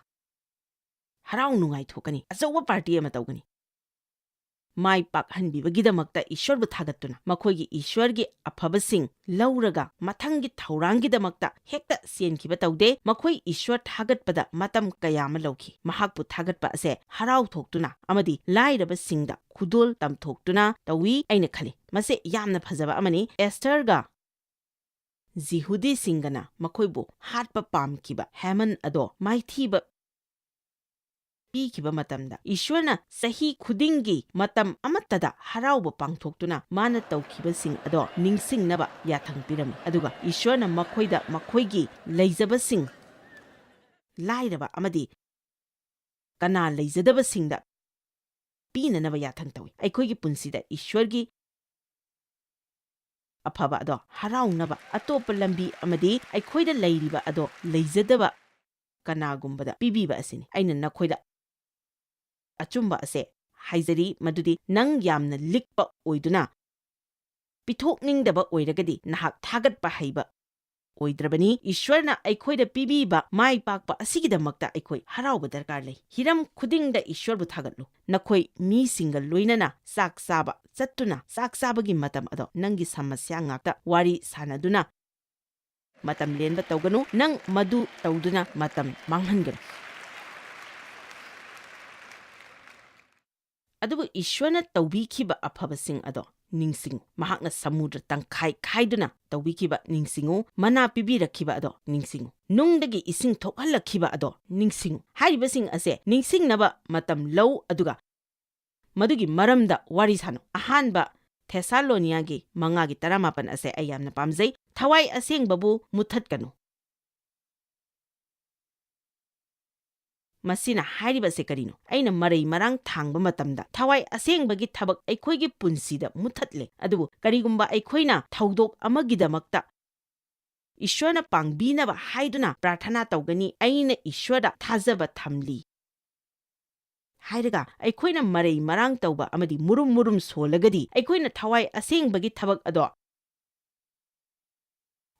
ꯍꯔꯥꯎ ꯅꯨꯡꯉꯥꯏ ꯊꯣꯛꯀꯅꯤ, ꯑꯆꯧꯕ ꯄꯥꯔꯇꯤ ꯑꯃ ꯇꯧꯒꯅꯤ꯫ ꯃꯥꯏ ꯄꯥꯛꯍꯟꯕꯤꯕꯒꯤꯗꯃꯛꯇ ꯏꯁ꯭ꯋꯔꯕꯨ ꯊꯥꯒꯠꯇꯨꯅ, ꯃꯈꯣꯏꯒꯤ ꯏꯁ꯭ꯋꯔꯒꯤ ꯑꯐꯕꯁꯤꯡ ꯂꯧꯔꯒ ꯃꯊꯪꯒꯤ ꯊꯧꯔꯥꯡꯒꯤꯗꯃꯛꯇ ꯍꯦꯛꯇ ꯆꯦꯟꯈꯤꯕ ꯇꯧꯗꯦ꯫ ꯃꯈꯣꯏ ꯏꯁ꯭ꯋꯔ ꯊꯥꯒꯠꯄꯗ ꯃꯇꯝ ꯀꯌꯥ ꯑꯃ ꯂꯧꯈꯤ꯫ ꯃꯍꯥꯛꯄꯨ ꯊꯥꯒꯠꯄ ꯑꯁꯦ ꯍꯔꯥꯎ ꯊꯣꯛꯇꯨꯅ ꯑꯃꯗꯤ ꯂꯥꯏꯔꯕꯁꯤꯡꯗ ꯈꯨꯗꯣꯜ ꯇꯝꯊꯣꯛꯇꯨꯅ ꯇꯧꯏ꯫ ꯑꯩꯅ ꯈꯜꯂꯤ, ꯃꯁꯤ ꯌꯥꯝꯅ ꯐꯖꯕ ꯑꯃꯅꯤ꯫ ꯑꯦꯁꯇꯔꯒ ꯖꯤꯍꯨꯗꯤꯁꯤꯡꯒꯅ ꯃꯈꯣꯏꯕꯨ ꯍꯥꯠꯄ ꯄꯥꯝꯈꯤꯕ ꯍꯦꯃꯟ ꯑꯗꯣ ꯃꯥꯏꯊꯤꯕ ꯄꯤꯈꯤꯕ ꯃꯇꯝꯗ, ꯏꯁ꯭ꯋꯔꯅ ꯆꯍꯤ ꯈꯨꯗꯤꯡꯒꯤ ꯃꯇꯝ ꯑꯃꯠꯇꯗ ꯍꯔꯥꯎꯕ ꯄꯥꯡꯊꯣꯛꯇꯨꯅ ꯃꯥꯅ ꯇꯧꯈꯤꯕꯁꯤꯡ ꯑꯗꯣ ꯅꯤꯡꯁꯤꯡꯅꯕ ꯌꯥꯊꯪ ꯄꯤꯔꯝꯃꯤ꯫ ꯑꯗꯨꯒ ꯏꯁ꯭ꯋꯔꯅ ꯃꯈꯣꯏꯗ ꯃꯈꯣꯏꯒꯤ ꯂꯩꯖꯕꯁꯤꯡ ꯂꯥꯏꯔꯕ ꯑꯃꯗꯤ ꯀꯅꯥ ꯂꯩꯖꯗꯕꯁꯤꯡꯗ ꯄꯤꯅꯅꯕ ꯌꯥꯊꯪ ꯇꯧꯏ꯫ ꯑꯩꯈꯣꯏꯒꯤ ꯄꯨꯟꯁꯤꯗ ꯏꯁ꯭ꯋꯔꯒꯤ ꯑꯐꯕ ꯑꯗꯣ ꯍꯔꯥꯎꯅꯕ ꯑꯇꯣꯞꯄ ꯂꯝꯕꯤ ꯑꯃꯗꯤ ꯑꯩꯈꯣꯏꯗ ꯂꯩꯔꯤꯕ ꯑꯗꯣ ꯂꯩꯖꯗꯕ ꯀꯅꯥꯒꯨꯝꯕꯗ ꯄꯤꯕꯤꯕ ꯑꯁꯤꯅꯤ꯫ ꯑꯩꯅ ꯅꯈꯣꯏꯗ ꯑꯆꯨꯝꯕ ꯑꯁꯦ ꯍꯥꯏꯖꯔꯤ, ꯃꯗꯨꯗꯤ ꯅꯪ ꯌꯥꯝꯅ ꯂꯤꯛꯄ ꯑꯣꯏꯗꯨꯅ ꯄꯤꯊꯣꯛꯅꯤꯡꯗꯕ ꯑꯣꯏꯔꯒꯗꯤ, ꯅꯍꯥꯛ ꯊꯥꯒꯠꯄ ꯍꯩꯕ ꯑꯣꯏꯗ꯭ꯔꯕꯅꯤ꯫ ꯏꯁ꯭ꯋꯔꯅ ꯑꯩꯈꯣꯏꯗ ꯄꯤꯕꯤꯕ ꯃꯥꯏ ꯄꯥꯛꯄ ꯑꯁꯤꯒꯤꯗꯃꯛꯇ ꯑꯩꯈꯣꯏ ꯍꯔꯥꯎꯕ ꯗꯔꯀꯥꯔ ꯂꯩ꯫ ꯍꯤꯔꯝ ꯈꯨꯗꯤꯡꯗ ꯏꯁ꯭ꯋꯔꯕꯨ ꯊꯥꯒꯠꯂꯨ꯫ ꯅꯈꯣꯏ ꯃꯤꯁꯤꯡꯒ ꯂꯣꯏꯅꯅ ꯆꯥꯛ ꯆꯥꯕ ꯆꯠꯇꯨꯅ, ꯆꯥꯛ ꯆꯥꯕꯒꯤ ꯃꯇꯝ ꯑꯗꯣ ꯅꯪꯒꯤ ꯁꯃꯁ꯭ꯌꯥ ꯉꯥꯛꯇ ꯋꯥꯔꯤ ꯁꯥꯅꯗꯨꯅ ꯃꯇꯝ ꯂꯦꯟꯕ ꯇꯧꯒꯅꯨ꯫ ꯅꯪ ꯃꯗꯨ ꯇꯧꯗꯨꯅ ꯃꯇꯝ ꯃꯥꯡꯍꯟꯒꯅꯨ꯫ ꯑꯗꯨꯕꯨ ꯏꯁ꯭ꯋꯔꯅ ꯇꯧꯕꯤꯈꯤꯕ ꯑꯐꯕꯁꯤꯡ ꯑꯗꯣ ꯅꯤꯡꯁꯤꯡꯉꯨ꯫ ꯃꯍꯥꯛꯅ ꯁꯃꯨꯗ꯭ꯔ ꯇꯪꯈꯥꯏ ꯈꯥꯏꯗꯨꯅ ꯇꯧꯕꯤꯈꯤꯕ ꯅꯤꯡꯁꯤꯡꯉꯨ꯫ ꯃꯅꯥ ꯄꯤꯕꯤꯔꯛꯈꯤꯕ ꯑꯗꯣ ꯅꯤꯡꯁꯤꯡꯉꯨ꯫ ꯅꯨꯡꯗꯒꯤ ꯏꯁꯤꯡ ꯊꯣꯛꯍꯜꯂꯛꯈꯤꯕ ꯑꯗꯣ ꯅꯤꯡꯁꯤꯡꯉꯨ꯫ ꯍꯥꯏꯔꯤꯕꯁꯤꯡ ꯑꯁꯦ ꯅꯤꯡꯁꯤꯡꯅꯕ ꯃꯇꯝ ꯂꯧ, ꯑꯗꯨꯒ ꯃꯗꯨꯒꯤ ꯃꯔꯝꯗ ꯋꯥꯔꯤ ꯁꯥꯅꯧ꯫ ꯑꯍꯥꯟꯕ ꯊꯦꯁꯥꯂꯣꯅꯤꯌꯥꯒꯤ ꯃꯉꯥꯒꯤ ꯇꯔꯥꯃꯥꯄꯟ ꯑꯁꯦ ꯑꯩ ꯌꯥꯝꯅ ꯄꯥꯝꯖꯩ꯫ ꯊꯋꯥꯏ ꯑꯁꯦꯡꯕꯕꯨ ꯃꯨꯠꯊꯠꯀꯅꯨ꯫ ꯃꯁꯤꯅ ꯍꯥꯏꯔꯤꯕꯁꯦ ꯀꯔꯤꯅꯣ? ꯑꯩꯅ ꯃꯔꯩ ꯃꯔꯥꯡ ꯊꯥꯡꯕ ꯃꯇꯝꯗ ꯊꯋꯥꯏ ꯑꯁꯦꯡꯕꯒꯤ ꯊꯕꯛ ꯑꯩꯈꯣꯏꯒꯤ ꯄꯨꯟꯁꯤꯗ ꯃꯨꯠꯊꯠꯂꯦ꯫ ꯑꯗꯨꯕꯨ ꯀꯔꯤꯒꯨꯝꯕ ꯑꯩꯈꯣꯏꯅ ꯊꯧꯗꯣꯛ ꯑꯃꯒꯤꯗꯃꯛꯇ ꯏꯁ꯭ꯋꯔꯅ ꯄꯥꯡꯕꯤꯅꯕ ꯍꯥꯏꯗꯨꯅ ꯄ꯭ꯔꯥꯔꯊꯅꯥ ꯇꯧꯒꯅꯤ, "ꯑꯩꯅ ꯏꯁ꯭ꯋꯔꯗ ꯊꯥꯖꯕ ꯊꯝꯂꯤ" ꯍꯥꯏꯔꯒ ꯑꯩꯈꯣꯏꯅ ꯃꯔꯩ ꯃꯔꯥꯡ ꯇꯧꯕ ꯑꯃꯗꯤ ꯃꯨꯔꯨꯝ ꯃꯨꯔꯨꯝ ꯁꯣꯜꯂꯒꯗꯤ ꯑꯩꯈꯣꯏꯅ ꯊꯋꯥꯏ ꯑꯁꯦꯡꯕꯒꯤ ꯊꯕꯛ ꯑꯗꯣ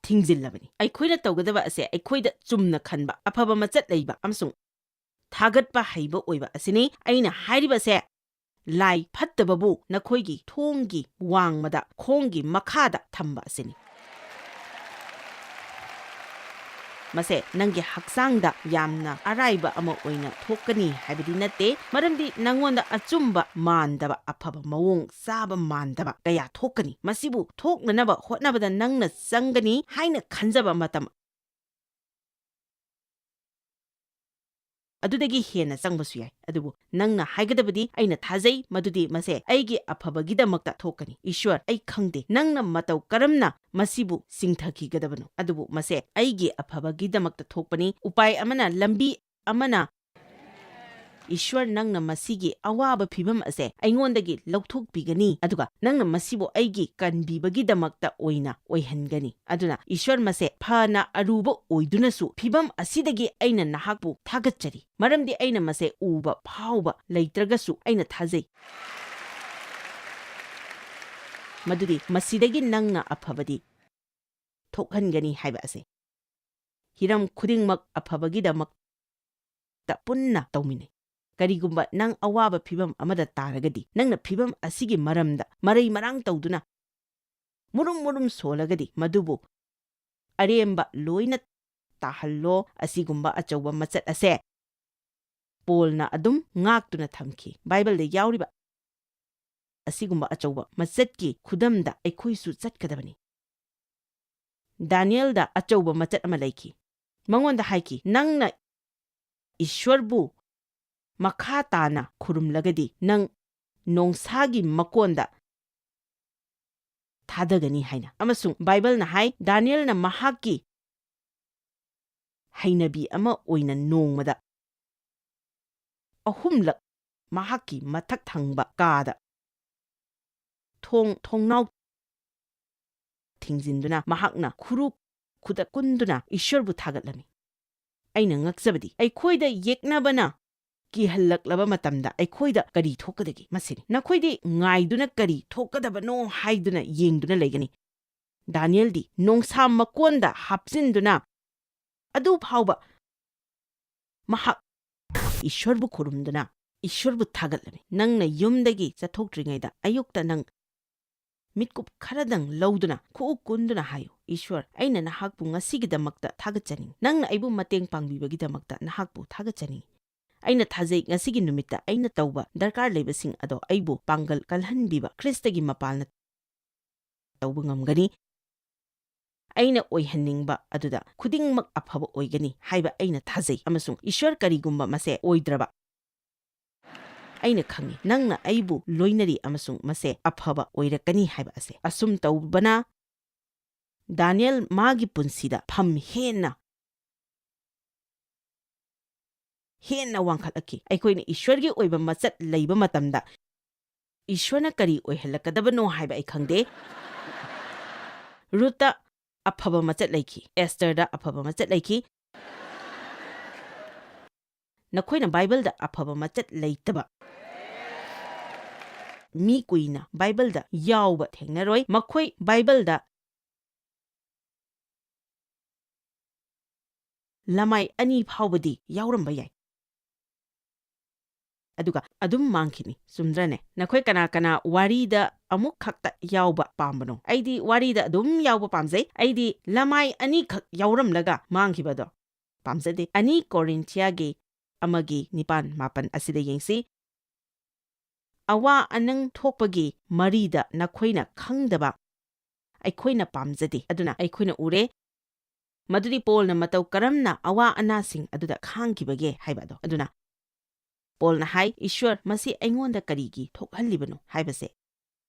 ꯊꯤꯡꯖꯤꯜꯂꯕꯅꯤ꯫ ꯑꯩꯈꯣꯏꯅ ꯇꯧꯒꯗꯕ ꯑꯁꯦ ꯑꯩꯈꯣꯏꯗ ꯆꯨꯝꯅ ꯈꯟꯕ, ꯑꯐꯕ ꯃꯆꯠ ꯂꯩꯕ ꯑꯃꯁꯨꯡ ꯊꯥꯒꯠꯄ ꯍꯩꯕ ꯑꯣꯏꯕ ꯑꯁꯤꯅꯤ꯫ ꯑꯩꯅ ꯍꯥꯏꯔꯤꯕꯁꯦ ꯂꯥꯏ ꯐꯠꯇꯕꯕꯨ ꯅꯈꯣꯏꯒꯤ ꯊꯣꯡꯒꯤ ꯋꯥꯡꯃꯗ, ꯈꯣꯡꯒꯤ ꯃꯈꯥꯗ ꯊꯝꯕ ꯑꯁꯤꯅꯤ꯫ ꯃꯁꯦ ꯅꯪꯒꯤ ꯍꯛꯆꯥꯡꯗ ꯌꯥꯝꯅ ꯑꯔꯥꯏꯕ ꯑꯃ ꯑꯣꯏꯅ ꯊꯣꯛꯀꯅꯤ ꯍꯥꯏꯕꯗꯤ ꯅꯠꯇꯦ, ꯃꯔꯝꯗꯤ ꯅꯪꯉꯣꯟꯗ ꯑꯆꯨꯝꯕ ꯃꯥꯟꯗꯕ ꯑꯐꯕ ꯃꯑꯣꯡ ꯆꯥꯕ ꯃꯥꯟꯗꯕ ꯀꯌꯥ ꯊꯣꯛꯀꯅꯤ꯫ ꯃꯁꯤꯕꯨ ꯊꯣꯛꯅꯅꯕ ꯍꯣꯠꯅꯕꯗ ꯅꯪꯅ ꯆꯪꯒꯅꯤ ꯍꯥꯏꯅ ꯈꯟꯖꯕ ꯃꯇꯝ ꯑꯗꯨꯗꯒꯤ ꯍꯦꯟꯅ ꯆꯪꯕꯁꯨ ꯌꯥꯏ꯫ ꯑꯗꯨꯕꯨ ꯅꯪꯅ ꯍꯥꯏꯒꯗꯕꯗꯤ, "ꯑꯩꯅ ꯊꯥꯖꯩ ꯃꯗꯨꯗꯤ ꯃꯁꯦ ꯑꯩꯒꯤ ꯑꯐꯕꯒꯤꯗꯃꯛꯇ ꯊꯣꯛꯀꯅꯤ꯫ ꯏꯁ꯭ꯋꯔ, ꯑꯩ ꯈꯪꯗꯦ ꯅꯪꯅ ꯃꯇꯧ ꯀꯔꯝꯅ ꯃꯁꯤꯕꯨ ꯆꯤꯡꯊꯈꯤꯒꯗꯕꯅꯣ, ꯑꯗꯨꯕꯨ ꯃꯁꯦ ꯑꯩꯒꯤ ꯑꯐꯕꯒꯤꯗꯃꯛꯇ ꯊꯣꯛꯄꯅꯤ꯫ ꯎꯄꯥꯏ ꯑꯃꯅ, ꯂꯝꯕꯤ ꯑꯃꯅ, ꯏꯁ꯭ꯋꯔ, ꯅꯪꯅ ꯃꯁꯤꯒꯤ ꯑꯋꯥꯕ ꯐꯤꯚꯝ ꯑꯁꯦ ꯑꯩꯉꯣꯟꯗꯒꯤ ꯂꯧꯊꯣꯛꯄꯤꯒꯅꯤ, ꯑꯗꯨꯒ ꯅꯪꯅ ꯃꯁꯤꯕꯨ ꯑꯩꯒꯤ ꯀꯟꯕꯤꯕꯒꯤꯗꯃꯛꯇ ꯑꯣꯏꯅ ꯑꯣꯏꯍꯟꯒꯅꯤ꯫ ꯑꯗꯨꯅ ꯏꯁ꯭ꯋꯔ, ꯃꯁꯦ ꯐꯅ ꯑꯔꯨꯕ ꯑꯣꯏꯗꯨꯅꯁꯨ, ꯐꯤꯚꯝ ꯑꯁꯤꯗꯒꯤ ꯑꯩꯅ ꯅꯍꯥꯛꯄꯨ ꯊꯥꯒꯠꯆꯔꯤ, ꯃꯔꯝꯗꯤ ꯑꯩꯅ ꯃꯁꯦ ꯎꯕ ꯐꯥꯎꯕ ꯂꯩꯇ꯭ꯔꯒꯁꯨ ꯑꯩꯅ ꯊꯥꯖꯩ ꯃꯗꯨꯗꯤ ꯃꯁꯤꯗꯒꯤ ꯅꯪꯅ ꯑꯐꯕꯗꯤ ꯊꯣꯛꯍꯟꯒꯅꯤ ꯍꯥꯏꯕ ꯑꯁꯦ꯫ ꯍꯤꯔꯝ ꯈꯨꯗꯤꯡꯃꯛ ꯑꯐꯕꯒꯤꯗꯃꯛꯇ ꯄꯨꯟꯅ ꯇꯧꯃꯤꯟꯅꯩ꯫ ꯀꯔꯤꯒꯨꯝꯕ ꯅꯪ ꯑꯋꯥꯕ ꯐꯤꯚꯝ ꯑꯃꯗ ꯇꯥꯔꯒꯗꯤ, ꯅꯪꯅ ꯐꯤꯚꯝ ꯑꯁꯤꯒꯤ ꯃꯔꯝꯗ ꯃꯔꯩ ꯃꯔꯥꯡ ꯇꯧꯗꯨꯅ ꯃꯨꯔꯨꯝ ꯃꯨꯔꯨꯝ ꯁꯣꯜꯂꯒꯗꯤ, ꯃꯗꯨꯕꯨ ꯑꯔꯦꯝꯕ ꯂꯣꯏꯅ ꯇꯥꯍꯜꯂꯣ꯫ ꯑꯁꯤꯒꯨꯝꯕ ꯑꯆꯧꯕ ꯃꯆꯠ ꯑꯁꯦ ꯄꯣꯜꯅ ꯑꯗꯨꯝ ꯉꯥꯛꯇꯨꯅ ꯊꯝꯈꯤ꯫ ꯕꯥꯏꯕꯜꯗ ꯌꯥꯎꯔꯤꯕ ꯑꯁꯤꯒꯨꯝꯕ ꯑꯆꯧꯕ ꯃꯆꯠꯀꯤ ꯈꯨꯗꯝꯗ ꯑꯩꯈꯣꯏꯁꯨ ꯆꯠꯀꯗꯕꯅꯤ꯫ ꯗꯥꯅꯤꯌꯦꯜꯗ ꯑꯆꯧꯕ ꯃꯆꯠ ꯑꯃ ꯂꯩꯈꯤ꯫ ꯃꯉꯣꯟꯗ ꯍꯥꯏꯈꯤ, "ꯅꯪꯅ ꯏꯁ꯭ꯋꯔꯕꯨ ꯃꯈꯥ ꯇꯥꯅ ꯈꯨꯔꯨꯝꯂꯒꯗꯤ, ꯅꯪ ꯅꯣꯡꯁꯥꯒꯤ ꯃꯀꯣꯟꯗ ꯊꯥꯗꯒꯅꯤ" ꯍꯥꯏꯅ꯫ ꯑꯃꯁꯨꯡ ꯕꯥꯏꯕꯜꯅ ꯍꯥꯏ, ꯗꯥꯅꯤꯌꯦꯜꯅ ꯃꯍꯥꯛꯀꯤ ꯍꯩꯅꯕꯤ ꯑꯃ ꯑꯣꯏꯅ ꯅꯣꯡꯃꯗ ꯑꯍꯨꯝꯂꯛ ꯃꯍꯥꯛꯀꯤ ꯃꯊꯛ ꯊꯪꯕ ꯀꯥꯗ ꯊꯣꯡ ꯊꯣꯡꯅꯥꯎ ꯊꯤꯡꯖꯤꯟꯗꯨꯅ ꯃꯍꯥꯛꯅ ꯈꯨꯔꯨ ꯈꯨꯗ ꯀꯨꯟꯗꯨꯅ ꯏꯁ꯭ꯋꯔꯕꯨ ꯊꯥꯒꯠꯂꯝꯃꯤ꯫ ꯑꯩꯅ ꯉꯛꯆꯕꯗꯤ ꯑꯩꯈꯣꯏꯗ ꯌꯦꯛꯅꯕꯅ ꯀꯤꯍꯜꯂꯛꯂꯕ ꯃꯇꯝꯗ ꯑꯩꯈꯣꯏꯗ ꯀꯔꯤ ꯊꯣꯛꯀꯗꯒꯦ? ꯃꯁꯤꯅꯤ꯫ "ꯅꯈꯣꯏꯗꯤ ꯉꯥꯏꯗꯨꯅ ꯀꯔꯤ ꯊꯣꯛꯀꯗꯕꯅꯣ ꯍꯥꯏꯗꯨꯅ ꯌꯦꯡꯗꯨꯅ ꯂꯩꯒꯅꯤ?" ꯗꯥꯅꯤꯌꯦꯜꯗꯤ ꯅꯣꯡꯁꯥ ꯃꯀꯣꯟꯗ ꯍꯥꯞꯆꯤꯟꯗꯨꯅ ꯑꯗꯨ ꯐꯥꯎꯕ ꯃꯍꯥꯛ ꯏꯁ꯭ꯋꯔꯕꯨ ꯈꯨꯔꯨꯝꯗꯨꯅ ꯏꯁ꯭ꯋꯔꯕꯨ ꯊꯥꯒꯠꯂꯝꯃꯤ꯫ ꯅꯪꯅ ꯌꯨꯝꯗꯒꯤ ꯆꯠꯊꯣꯛꯇ꯭ꯔꯤꯉꯩꯗ ꯑꯌꯨꯛꯇ ꯅꯪ ꯃꯤꯠꯀꯨꯞ ꯈꯔꯗꯪ ꯂꯧꯗꯨꯅ ꯈꯨꯎ ꯀꯨꯟꯗꯨꯅ ꯍꯥꯏꯌꯨ, "ꯏꯁ꯭ꯋꯔ, ꯑꯩꯅ ꯅꯍꯥꯛꯄꯨ ꯉꯁꯤꯒꯤꯗꯃꯛꯇ ꯊꯥꯒꯠꯆꯅꯤꯡꯏ꯫ ꯅꯪꯅ ꯑꯩꯕꯨ ꯃꯇꯦꯡ ꯄꯥꯡꯕꯤꯕꯒꯤꯗꯃꯛꯇ ꯅꯍꯥꯛꯄꯨ ꯊꯥꯒꯠꯆꯅꯤꯡꯏ꯫ ꯑꯩꯅ ꯊꯥꯖꯩ ꯉꯁꯤꯒꯤ ꯅꯨꯃꯤꯠꯇ ꯑꯩꯅ ꯇꯧꯕ ꯗꯔꯀꯥꯔ ꯂꯩꯕꯁꯤꯡ ꯑꯗꯣ ꯑꯩꯕꯨ ꯄꯥꯡꯒꯜ ꯀꯜꯍꯟꯕꯤꯕ ꯈ꯭ꯔꯤꯁꯇꯒꯤ ꯃꯄꯥꯜꯅ ꯇꯧꯕ ꯉꯝꯒꯅꯤ꯫ ꯑꯩꯅ ꯑꯣꯏꯍꯟꯅꯤꯡꯕ ꯑꯗꯨꯗ ꯈꯨꯗꯤꯡꯃꯛ ꯑꯐꯕ ꯑꯣꯏꯒꯅꯤ ꯍꯥꯏꯕ ꯑꯩꯅ ꯊꯥꯖꯩ, ꯑꯃꯁꯨꯡ ꯏꯁ꯭ꯋꯔ ꯀꯔꯤꯒꯨꯝꯕ ꯃꯁꯦ ꯑꯣꯏꯗ꯭ꯔꯕ ꯑꯩꯅ ꯈꯪꯏ꯫ ꯅꯪꯅ ꯑꯩꯕꯨ ꯂꯣꯏꯅꯔꯤ ꯑꯃꯁꯨꯡ ꯃꯁꯦ ꯑꯐꯕ ꯑꯣꯏꯔꯛꯀꯅꯤ ꯍꯥꯏꯕ ꯑꯁꯦ꯫ ꯑꯁꯨꯝ ꯇꯧꯕꯅ ꯗꯥꯅꯤꯌꯦꯜ ꯃꯥꯒꯤ ꯄꯨꯟꯁꯤꯗ ꯐꯝ ꯍꯦꯟꯅ, ꯍꯦꯟꯅ ꯋꯥꯡꯈꯠꯂꯛꯈꯤ꯫ ꯑꯩꯈꯣꯏꯅ ꯏꯁ꯭ꯋꯔꯒꯤ ꯑꯣꯏꯕ ꯃꯆꯠ ꯂꯩꯕ ꯃꯇꯝꯗ ꯏꯁ꯭ꯋꯔꯅ ꯀꯔꯤ ꯑꯣꯏꯍꯜꯂꯛꯀꯗꯕꯅꯣ ꯍꯥꯏꯕ ꯑꯩ ꯈꯪꯗꯦ꯫ ꯔꯨꯠꯇ ꯑꯐꯕ ꯃꯆꯠ ꯂꯩꯈꯤ, ꯑꯦꯁꯇꯔꯗ ꯑꯐꯕ ꯃꯆꯠ ꯂꯩꯈꯤ꯫ ꯅꯈꯣꯏꯅ ꯕꯥꯏꯕꯜꯗ ꯑꯐꯕ ꯃꯆꯠ ꯂꯩꯇꯕ ꯃꯤ ꯀꯨꯏꯅ ꯕꯥꯏꯕꯜꯗ ꯌꯥꯎꯕ ꯊꯦꯡꯅꯔꯣꯏ꯫ ꯃꯈꯣꯏ ꯕꯥꯏꯕꯜꯗ ꯂꯃꯥꯏ ꯑꯅꯤ ꯐꯥꯎꯕꯗꯤ ꯌꯥꯎꯔꯝꯕ ꯌꯥꯏ꯫ ꯑꯗꯨꯒ ꯑꯗꯨꯝ ꯃꯥꯡꯈꯤꯅꯤ꯫ ꯆꯨꯝꯗ꯭ꯔꯅꯦ? ꯅꯈꯣꯏ ꯀꯅꯥ ꯀꯅꯥ ꯋꯥꯔꯤꯗ ꯑꯃꯨꯛ ꯈꯛꯇ ꯌꯥꯎꯕ ꯄꯥꯝꯕꯅꯣ? ꯑꯩꯗꯤ ꯋꯥꯔꯤꯗ ꯑꯗꯨꯝ ꯌꯥꯎꯕ ꯄꯥꯝꯖꯩ꯫ ꯑꯩꯗꯤ ꯂꯃꯥꯏ ꯑꯅꯤꯈꯛ ꯌꯥꯎꯔꯝꯂꯒ ꯃꯥꯡꯈꯤꯕꯗꯣ ꯄꯥꯝꯖꯗꯦ꯫ ꯑꯅꯤ ꯀꯣꯔꯤꯟꯊꯤꯌꯥꯒꯤ ꯑꯃꯒꯤ ꯅꯤꯄꯥꯟ ꯃꯥꯄꯟ ꯑꯁꯤꯗ ꯌꯦꯡꯁꯤ꯫ "ꯑꯋꯥ ꯑꯅꯪ ꯊꯣꯛꯄꯒꯤ ꯃꯔꯤꯗ ꯅꯈꯣꯏꯅ ꯈꯪꯗꯕ ꯑꯩꯈꯣꯏꯅ ꯄꯥꯝꯖꯗꯦ꯫ ꯑꯗꯨꯅ ꯑꯩꯈꯣꯏꯅ ꯎꯔꯦ ꯃꯗꯨꯗꯤ ꯄꯣꯜꯅ ꯃꯇꯧ ꯀꯔꯝꯅ ꯑꯋꯥ ꯑꯅꯥꯁꯤꯡ ꯑꯗꯨꯗ ꯈꯥꯡꯈꯤꯕꯒꯦ ꯍꯥꯏꯕ ꯑꯗꯣ꯫ ꯑꯗꯨꯅ ꯄꯣꯜꯅ ꯍꯥꯏ, "ꯏꯁ꯭ꯋꯔ, ꯃꯁꯤ ꯑꯩꯉꯣꯟꯗ ꯀꯔꯤꯒꯤ ꯊꯣꯛꯍꯜꯂꯤꯕꯅꯣ ꯍꯥꯏꯕꯁꯦ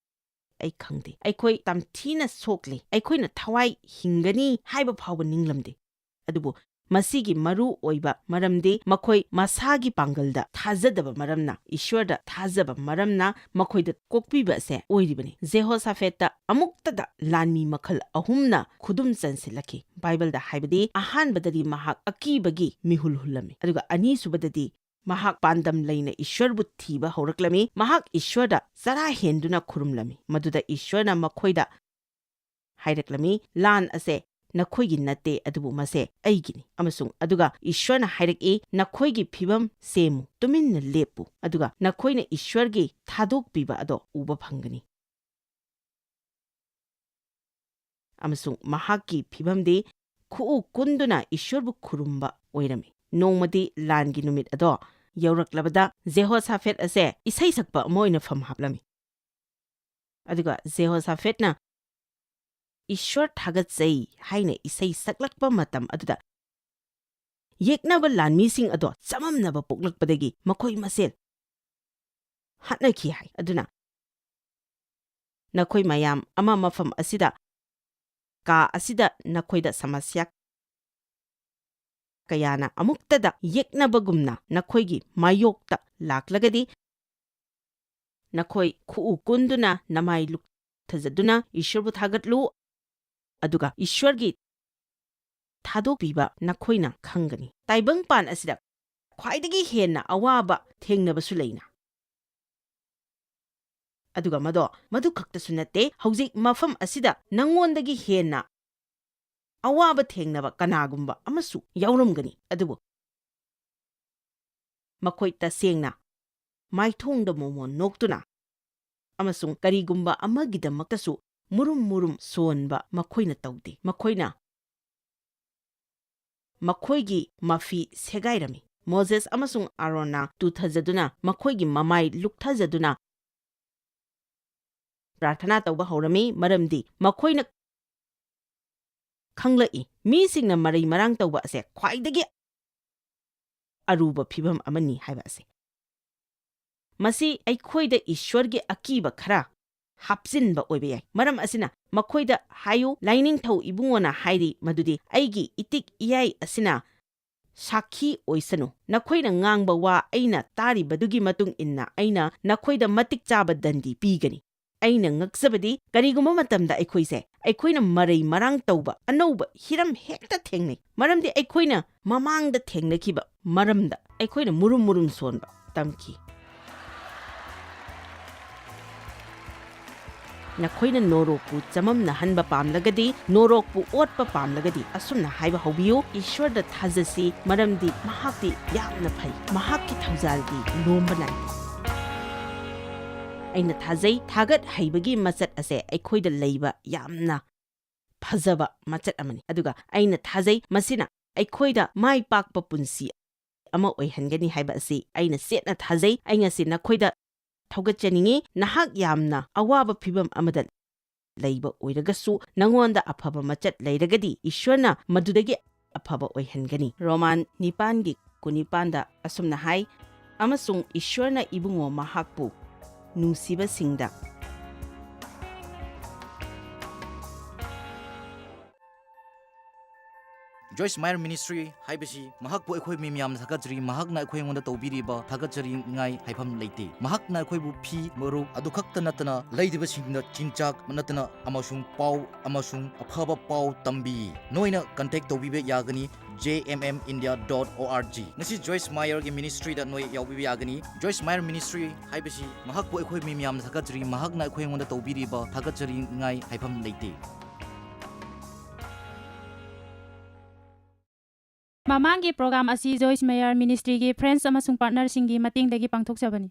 ꯑꯩ ꯈꯪꯗꯦ꯫ ꯑꯩꯈꯣꯏ ꯇꯝꯊꯤꯅ ꯁꯣꯛꯂꯤ꯫ ꯑꯩꯈꯣꯏꯅ ꯊꯋꯥꯏ ꯍꯤꯡꯒꯅꯤ ꯍꯥꯏꯕ ꯐꯥꯎꯕ ꯅꯤꯡꯂꯝꯗꯦ꯫ ꯑꯗꯨꯕꯨ ꯃꯁꯤꯒꯤ ꯃꯔꯨ ꯑꯣꯏꯕ ꯃꯔꯝꯗꯤ ꯃꯈꯣꯏ ꯃꯁꯥꯒꯤ ꯄꯥꯡꯒꯜꯗ ꯊꯥꯖꯗꯕ ꯃꯔꯝꯅ, ꯏꯁ꯭ꯋꯔꯗ ꯊꯥꯖꯕ ꯃꯔꯝꯅ ꯃꯈꯣꯏꯗ ꯀꯣꯛꯄꯤꯕ ꯑꯁꯦ ꯑꯣꯏꯔꯤꯕꯅꯤ꯫ ꯖꯦꯍꯣꯁꯥꯐꯦꯠꯇ ꯑꯃꯨꯛꯇꯗ ꯂꯥꯟꯃꯤ ꯃꯈꯜ ꯑꯍꯨꯝꯅ ꯈꯨꯗꯨꯝ ꯆꯟꯁꯤꯜꯂꯛꯈꯤ꯫ ꯕꯥꯏꯕꯜꯗ ꯍꯥꯏꯕꯗꯤ, ꯑꯍꯥꯟꯕꯗꯗꯤ ꯃꯍꯥꯛ ꯑꯀꯤꯕꯒꯤ ꯃꯤꯍꯨꯜ ꯍꯨꯜꯂꯝꯃꯤ, ꯑꯗꯨꯒ ꯑꯅꯤꯁꯨꯕꯗꯗꯤ ꯃꯍꯥꯛ ꯄꯥꯟꯗꯝ ꯂꯩꯅ ꯏꯁ꯭ꯋꯔꯕꯨ ꯊꯤꯕ ꯍꯧꯔꯛꯂꯝꯃꯤ꯫ ꯃꯍꯥꯛ ꯏꯁ꯭ꯋꯔꯗ ꯆꯔꯥ ꯍꯦꯟꯗꯨꯅ ꯈꯨꯔꯨꯝꯂꯝꯃꯤ, ꯃꯗꯨꯗ ꯏꯁ꯭ꯋꯔꯅ ꯃꯈꯣꯏꯗ ꯍꯥꯏꯔꯛꯂꯝꯃꯤ, "ꯂꯥꯟ ꯑꯁꯦ ꯅꯈꯣꯏꯒꯤ ꯅꯠꯇꯦ, ꯑꯗꯨꯕꯨ ꯃꯁꯦ ꯑꯩꯒꯤꯅꯤ"꯫ ꯑꯃꯁꯨꯡ ꯑꯗꯨꯒ ꯏꯁ꯭ꯋꯔꯅ ꯍꯥꯏꯔꯛꯏ, "ꯅꯈꯣꯏꯒꯤ ꯐꯤꯕꯝ ꯁꯦꯝꯃꯨ, ꯇꯨꯃꯤꯟꯅ ꯂꯦꯞꯄꯨ, ꯑꯗꯨꯒ ꯅꯈꯣꯏꯅ ꯏꯁ꯭ꯋꯔꯒꯤ ꯊꯥꯗꯣꯛꯄꯤꯕ ꯑꯗꯣ ꯎꯕ ꯐꯪꯒꯅꯤ"꯫ ꯑꯃꯁꯨꯡ ꯃꯍꯥꯛꯀꯤ ꯐꯤꯕꯝꯗꯤ ꯈꯨꯎ ꯀꯨꯟꯗꯨꯅ ꯏꯁ꯭ꯋꯔꯕꯨ ꯈꯨꯔꯨꯝꯕ ꯑꯣꯏꯔꯝꯃꯤ꯫ ꯅꯣꯡꯃꯗꯤ ꯂꯥꯟꯒꯤ ꯅꯨꯃꯤꯠ ꯑꯗꯣ ꯌꯧꯔꯛꯂꯕꯗ, ꯖꯦꯍꯣꯁꯥꯐꯦꯠ ꯑꯁꯦ ꯏꯁꯩ ꯁꯛꯄ ꯑꯃ ꯑꯣꯏꯅ ꯐꯝ ꯍꯥꯞꯂꯝꯃꯤ꯫ ꯑꯗꯨꯒ ꯖꯦꯍꯣꯁꯥꯐꯦꯠꯅ "ꯏꯁ꯭ꯋꯔ ꯊꯥꯒꯠꯆꯩ" ꯍꯥꯏꯅ ꯏꯁꯩ ꯁꯛꯂꯛꯄ ꯃꯇꯝ ꯑꯗꯨꯗ, ꯌꯦꯛꯅꯕ ꯂꯥꯟꯃꯤꯁꯤꯡ ꯑꯗꯣ ꯆꯃꯝꯅꯕ ꯄꯣꯛꯂꯛꯄꯗꯒꯤ ꯃꯈꯣꯏ ꯃꯁꯦꯜ ꯍꯥꯠꯅꯈꯤ ꯍꯥꯏ꯫ ꯑꯗꯨꯅ, "ꯅꯈꯣꯏ ꯃꯌꯥꯝ ꯑꯃ ꯃꯐꯝ ꯑꯁꯤꯗ, ꯀꯥ ꯑꯁꯤꯗ ꯅꯈꯣꯏꯗ ꯁꯃꯁ꯭ꯌꯥ ꯀꯌꯥꯅ ꯑꯃꯨꯛꯇꯗ ꯌꯦꯛꯅꯕꯒꯨꯝꯅ ꯅꯈꯣꯏꯒꯤ ꯃꯥꯌꯣꯛꯇ ꯂꯥꯛꯂꯒꯗꯤ, ꯅꯈꯣꯏ ꯈꯨꯎ ꯀꯨꯟꯗꯨꯅ ꯅꯃꯥꯏ ꯂꯨꯛꯊꯖꯗꯨꯅ ꯏꯁ꯭ꯋꯔꯕꯨ ꯊꯥꯒꯠꯂꯨ, ꯑꯗꯨꯒ ꯏꯁ꯭ꯋꯔꯒꯤ ꯊꯥꯗꯣꯛꯄꯤꯕ ꯅꯈꯣꯏꯅ ꯈꯪꯒꯅꯤ"꯫ ꯇꯥꯏꯕꯪꯄꯥꯟ ꯑꯁꯤꯗ ꯈ꯭ꯋꯥꯏꯗꯒꯤ ꯍꯦꯟꯅ ꯑꯋꯥꯕ ꯊꯦꯡꯅꯕꯁꯨ ꯂꯩꯅ꯫ ꯑꯗꯨꯒ ꯃꯗꯣ ꯃꯗꯨ ꯈꯛꯇꯁꯨ ꯅꯠꯇꯦ, ꯍꯧꯖꯤꯛ ꯃꯐꯝ ꯑꯁꯤꯗ ꯅꯉꯣꯟꯗꯒꯤ ꯍꯦꯟꯅ ꯑꯋꯥꯕ ꯊꯦꯡꯅꯕ ꯀꯅꯥꯒꯨꯝꯕ ꯑꯃꯁꯨ ꯌꯥꯎꯔꯝꯒꯅꯤ꯫ ꯑꯗꯨꯕꯨ ꯃꯈꯣꯏ ꯇꯁꯦꯡꯅ ꯃꯥꯏꯊꯣꯡꯗ ꯃꯣꯃꯣꯟ ꯅꯣꯛꯇꯨꯅ ꯑꯃꯁꯨꯡ ꯀꯔꯤꯒꯨꯝꯕ ꯑꯃꯒꯤꯗꯃꯛꯇꯁꯨ ꯃꯨꯔꯨꯝ ꯃꯨꯔꯨꯝ ꯁꯣꯟꯕ ꯃꯈꯣꯏꯅ ꯇꯧꯗꯦ꯫ ꯃꯈꯣꯏꯅ ꯃꯈꯣꯏꯒꯤ ꯃꯐꯤ ꯁꯦꯒꯥꯏꯔꯝꯃꯤ꯫ ꯃꯣꯖꯦꯁ ꯑꯃꯁꯨꯡ ꯑꯥꯔꯣꯟꯅ ꯇꯨꯊꯖꯗꯨꯅ ꯃꯈꯣꯏꯒꯤ ꯃꯃꯥꯏ ꯂꯨꯛꯊꯖꯗꯨꯅ ꯄ꯭ꯔꯥꯔꯊꯅꯥ ꯇꯧꯕ ꯍꯧꯔꯝꯃꯤ, ꯃꯔꯝꯗꯤ ꯃꯈꯣꯏꯅ ꯈꯪꯂꯛꯏ, ꯃꯤꯁꯤꯡꯅ ꯃꯔꯩ ꯃꯔꯥꯡ ꯇꯧꯕ ꯑꯁꯦ ꯈ꯭ꯋꯥꯏꯗꯒꯤ ꯑꯔꯨꯕ ꯐꯤꯚꯝ ꯑꯃꯅꯤ ꯍꯥꯏꯕ ꯑꯁꯦ꯫ ꯃꯁꯤ ꯑꯩꯈꯣꯏꯗ ꯏꯁ꯭ꯋꯔꯒꯤ ꯑꯀꯤꯕ ꯈꯔ ꯍꯥꯞꯆꯤꯟꯕ ꯑꯣꯏꯕ ꯌꯥꯏ꯫ ꯃꯔꯝ ꯑꯁꯤꯅ ꯃꯈꯣꯏꯗ ꯍꯥꯏꯌꯨ, ꯂꯥꯏꯅꯤꯡꯊꯧ ꯏꯕꯨꯡꯉꯣꯅ ꯍꯥꯏꯔꯤ ꯃꯗꯨꯗꯤ ꯑꯩꯒꯤ ꯏꯇꯤꯛ ꯏꯌꯥꯏ ꯑꯁꯤꯅ ꯁꯥꯈꯤ ꯑꯣꯏꯁꯅꯨ꯫ ꯅꯈꯣꯏꯅ ꯉꯥꯡꯕ ꯋꯥ ꯑꯩꯅ ꯇꯥꯔꯤꯕꯗꯨꯒꯤ ꯃꯇꯨꯡ ꯏꯟꯅ ꯑꯩꯅ ꯅꯈꯣꯏꯗ ꯃꯇꯤꯛ ꯆꯥꯕ ꯗꯟꯗꯤ ꯄꯤꯒꯅꯤ꯫ ꯑꯩꯅ ꯉꯛꯆꯕꯗꯤ ꯀꯔꯤꯒꯨꯝꯕ ꯃꯇꯝꯗ ꯑꯩꯈꯣꯏꯁꯦ, ꯑꯩꯈꯣꯏꯅ ꯃꯔꯩ ꯃꯔꯥꯡ ꯇꯧꯕ ꯑꯅꯧꯕ ꯍꯤꯔꯝ ꯍꯦꯛꯇ ꯊꯦꯡꯅꯩ, ꯃꯔꯝꯗꯤ ꯑꯩꯈꯣꯏꯅ ꯃꯃꯥꯡꯗ ꯊꯦꯡꯅꯈꯤꯕ ꯃꯔꯝꯗ ꯑꯩꯈꯣꯏꯅ ꯃꯨꯔꯨꯝ ꯃꯨꯔꯨꯝ ꯁꯣꯟꯕ ꯇꯝꯈꯤ꯫ ꯅꯈꯣꯏꯅ ꯅꯣꯔꯣꯛꯄꯨ ꯆꯃꯝꯅꯍꯟꯕ ꯄꯥꯝꯂꯒꯗꯤ, ꯅꯣꯔꯣꯛꯄꯨ ꯑꯣꯠꯄ ꯄꯥꯝꯂꯒꯗꯤ, ꯑꯁꯨꯝꯅ ꯍꯥꯏꯕ ꯍꯧꯕꯤꯌꯨ, "ꯏꯁ꯭ꯋꯔꯗ ꯊꯥꯖꯁꯤ, ꯃꯔꯝꯗꯤ ꯃꯍꯥꯛꯇꯤ ꯌꯥꯝꯅ ꯐꯩ, ꯃꯍꯥꯛꯀꯤ ꯊꯧꯖꯥꯜꯗꯤ ꯂꯣꯝꯕ ꯅꯥꯏꯗꯦ"꯫ ꯑꯩꯅ ꯊꯥꯖꯩ, ꯊꯥꯒꯠ ꯍꯩꯕꯒꯤ ꯃꯆꯠ ꯑꯁꯦ ꯑꯩꯈꯣꯏꯗ ꯂꯩꯕ ꯌꯥꯝꯅ ꯐꯖꯕ ꯃꯆꯠ ꯑꯃꯅꯤ꯫ ꯑꯗꯨꯒ ꯑꯩꯅ ꯊꯥꯖꯩ, ꯃꯁꯤꯅ ꯑꯩꯈꯣꯏꯗ ꯃꯥꯏ ꯄꯥꯛꯄ ꯄꯨꯟꯁꯤ ꯑꯃ ꯑꯣꯏꯍꯟꯒꯅꯤ ꯍꯥꯏꯕ ꯑꯁꯤ ꯑꯩꯅ ꯆꯦꯠꯅ ꯊꯥꯖꯩ꯫ ꯑꯩ ꯉꯁꯤ ꯅꯈꯣꯏꯗ ꯊꯧꯒꯠꯆꯅꯤꯡꯏ꯫ ꯅꯍꯥꯛ ꯌꯥꯝꯅ ꯑꯋꯥꯕ ꯐꯤꯚꯝ ꯑꯃꯗ ꯂꯩꯕ ꯑꯣꯏꯔꯒꯁꯨ, ꯅꯉꯣꯟꯗ ꯑꯐꯕ ꯃꯆꯠ ꯂꯩꯔꯒꯗꯤ, ꯏꯁ꯭ꯋꯔꯅ ꯃꯗꯨꯗꯒꯤ ꯑꯐꯕ ꯑꯣꯏꯍꯟꯒꯅꯤ꯫ ꯔꯣꯃꯥꯟ ꯅꯤꯄꯥꯟꯒꯤ ꯀꯨꯟꯅꯤꯄꯥꯟꯗ ꯑꯁꯨꯝꯅ ꯍꯥꯏ, "ꯑꯃꯁꯨꯡ ꯏꯁ꯭ꯋꯔꯅ ꯏꯕꯨꯡꯉꯣ ꯃꯍꯥꯛꯄꯨ ꯅꯨꯡꯁꯤꯕꯁꯤꯡꯗ"꯫ ꯖꯣꯏꯁ ꯃꯥꯌꯔ ꯃꯤꯅꯤꯁꯇ꯭ꯔꯤ ꯍꯥꯏꯕꯁꯤ ꯃꯍꯥꯛꯄꯨ ꯑꯩꯈꯣꯏ ꯃꯤ ꯃꯌꯥꯝꯅ ꯊꯥꯒꯠꯆꯔꯤ꯫ ꯃꯍꯥꯛꯅ ꯑꯩꯈꯣꯏ ꯑꯩꯉꯣꯟꯗ ꯇꯧꯕꯤꯔꯤꯕ ꯊꯥꯒꯠꯆꯅꯤꯡꯉꯥꯏ ꯍꯥꯏꯐꯝ ꯂꯩꯇꯦ꯫ ꯃꯍꯥꯛꯅ ꯑꯩꯈꯣꯏꯕꯨ ꯐꯤ, ꯃꯔꯨꯞ ꯑꯗꯨ ꯈꯛꯇ ꯅꯠꯇꯅ ꯂꯩꯔꯤꯕꯁꯤꯡꯗ ꯆꯤꯟꯖꯥꯛ ꯅꯠꯇꯅ ꯑꯃꯁꯨꯡ ꯄꯥꯎ ꯑꯃꯁꯨꯡ ꯑꯐꯕ ꯄꯥꯎ ꯇꯝꯕꯤ꯫ ꯅꯣꯏꯅ ꯀꯟꯇꯦꯛ ꯇꯧꯕꯤꯕ ꯌꯥꯒꯅꯤ J M M India dot O R G꯫ ꯉꯁꯤ ꯖꯣꯏꯁ ꯃꯥꯌꯔꯒꯤ ꯃꯤꯅꯤꯁꯇ꯭ꯔꯤꯗ ꯅꯣꯏ ꯌꯥꯎꯕꯤꯕ ꯌꯥꯒꯅꯤ꯫ ꯖꯣꯏꯁ ꯃꯥꯌꯔ ꯃꯤꯅꯤꯁꯇ꯭ꯔꯤ ꯍꯥꯏꯕꯁꯤ ꯃꯍꯥꯛꯄꯨ ꯑꯩꯈꯣꯏ ꯃꯤ ꯃꯌꯥꯝꯅ ꯊꯥꯒꯠꯆꯔꯤ꯫ ꯃꯍꯥꯛꯅ ꯑꯩꯈꯣꯏ ꯑꯩꯉꯣꯟꯗ ꯇꯧꯕꯤꯔꯤꯕ ꯊꯥꯒꯠꯆꯅꯤꯡꯉꯥꯏ ꯍꯥꯏꯐꯝ ꯂꯩꯇꯦ꯫ ꯃꯃꯥꯡꯒꯤ ꯄ꯭ꯔꯣꯒ꯭ꯔꯥꯝ ꯑꯁꯤ ꯖꯣꯏꯁ ꯃꯦꯌꯔ ꯃꯤꯅꯤꯁꯇ꯭ꯔꯤꯒꯤ ꯐ꯭ꯔꯦꯟꯁ ꯑꯃꯁꯨꯡ ꯄꯥꯔꯠꯅꯔꯁꯤꯡꯒꯤ ꯃꯇꯦꯡꯗꯒꯤ ꯄꯥꯡꯊꯣꯛꯆꯕꯅꯤ꯫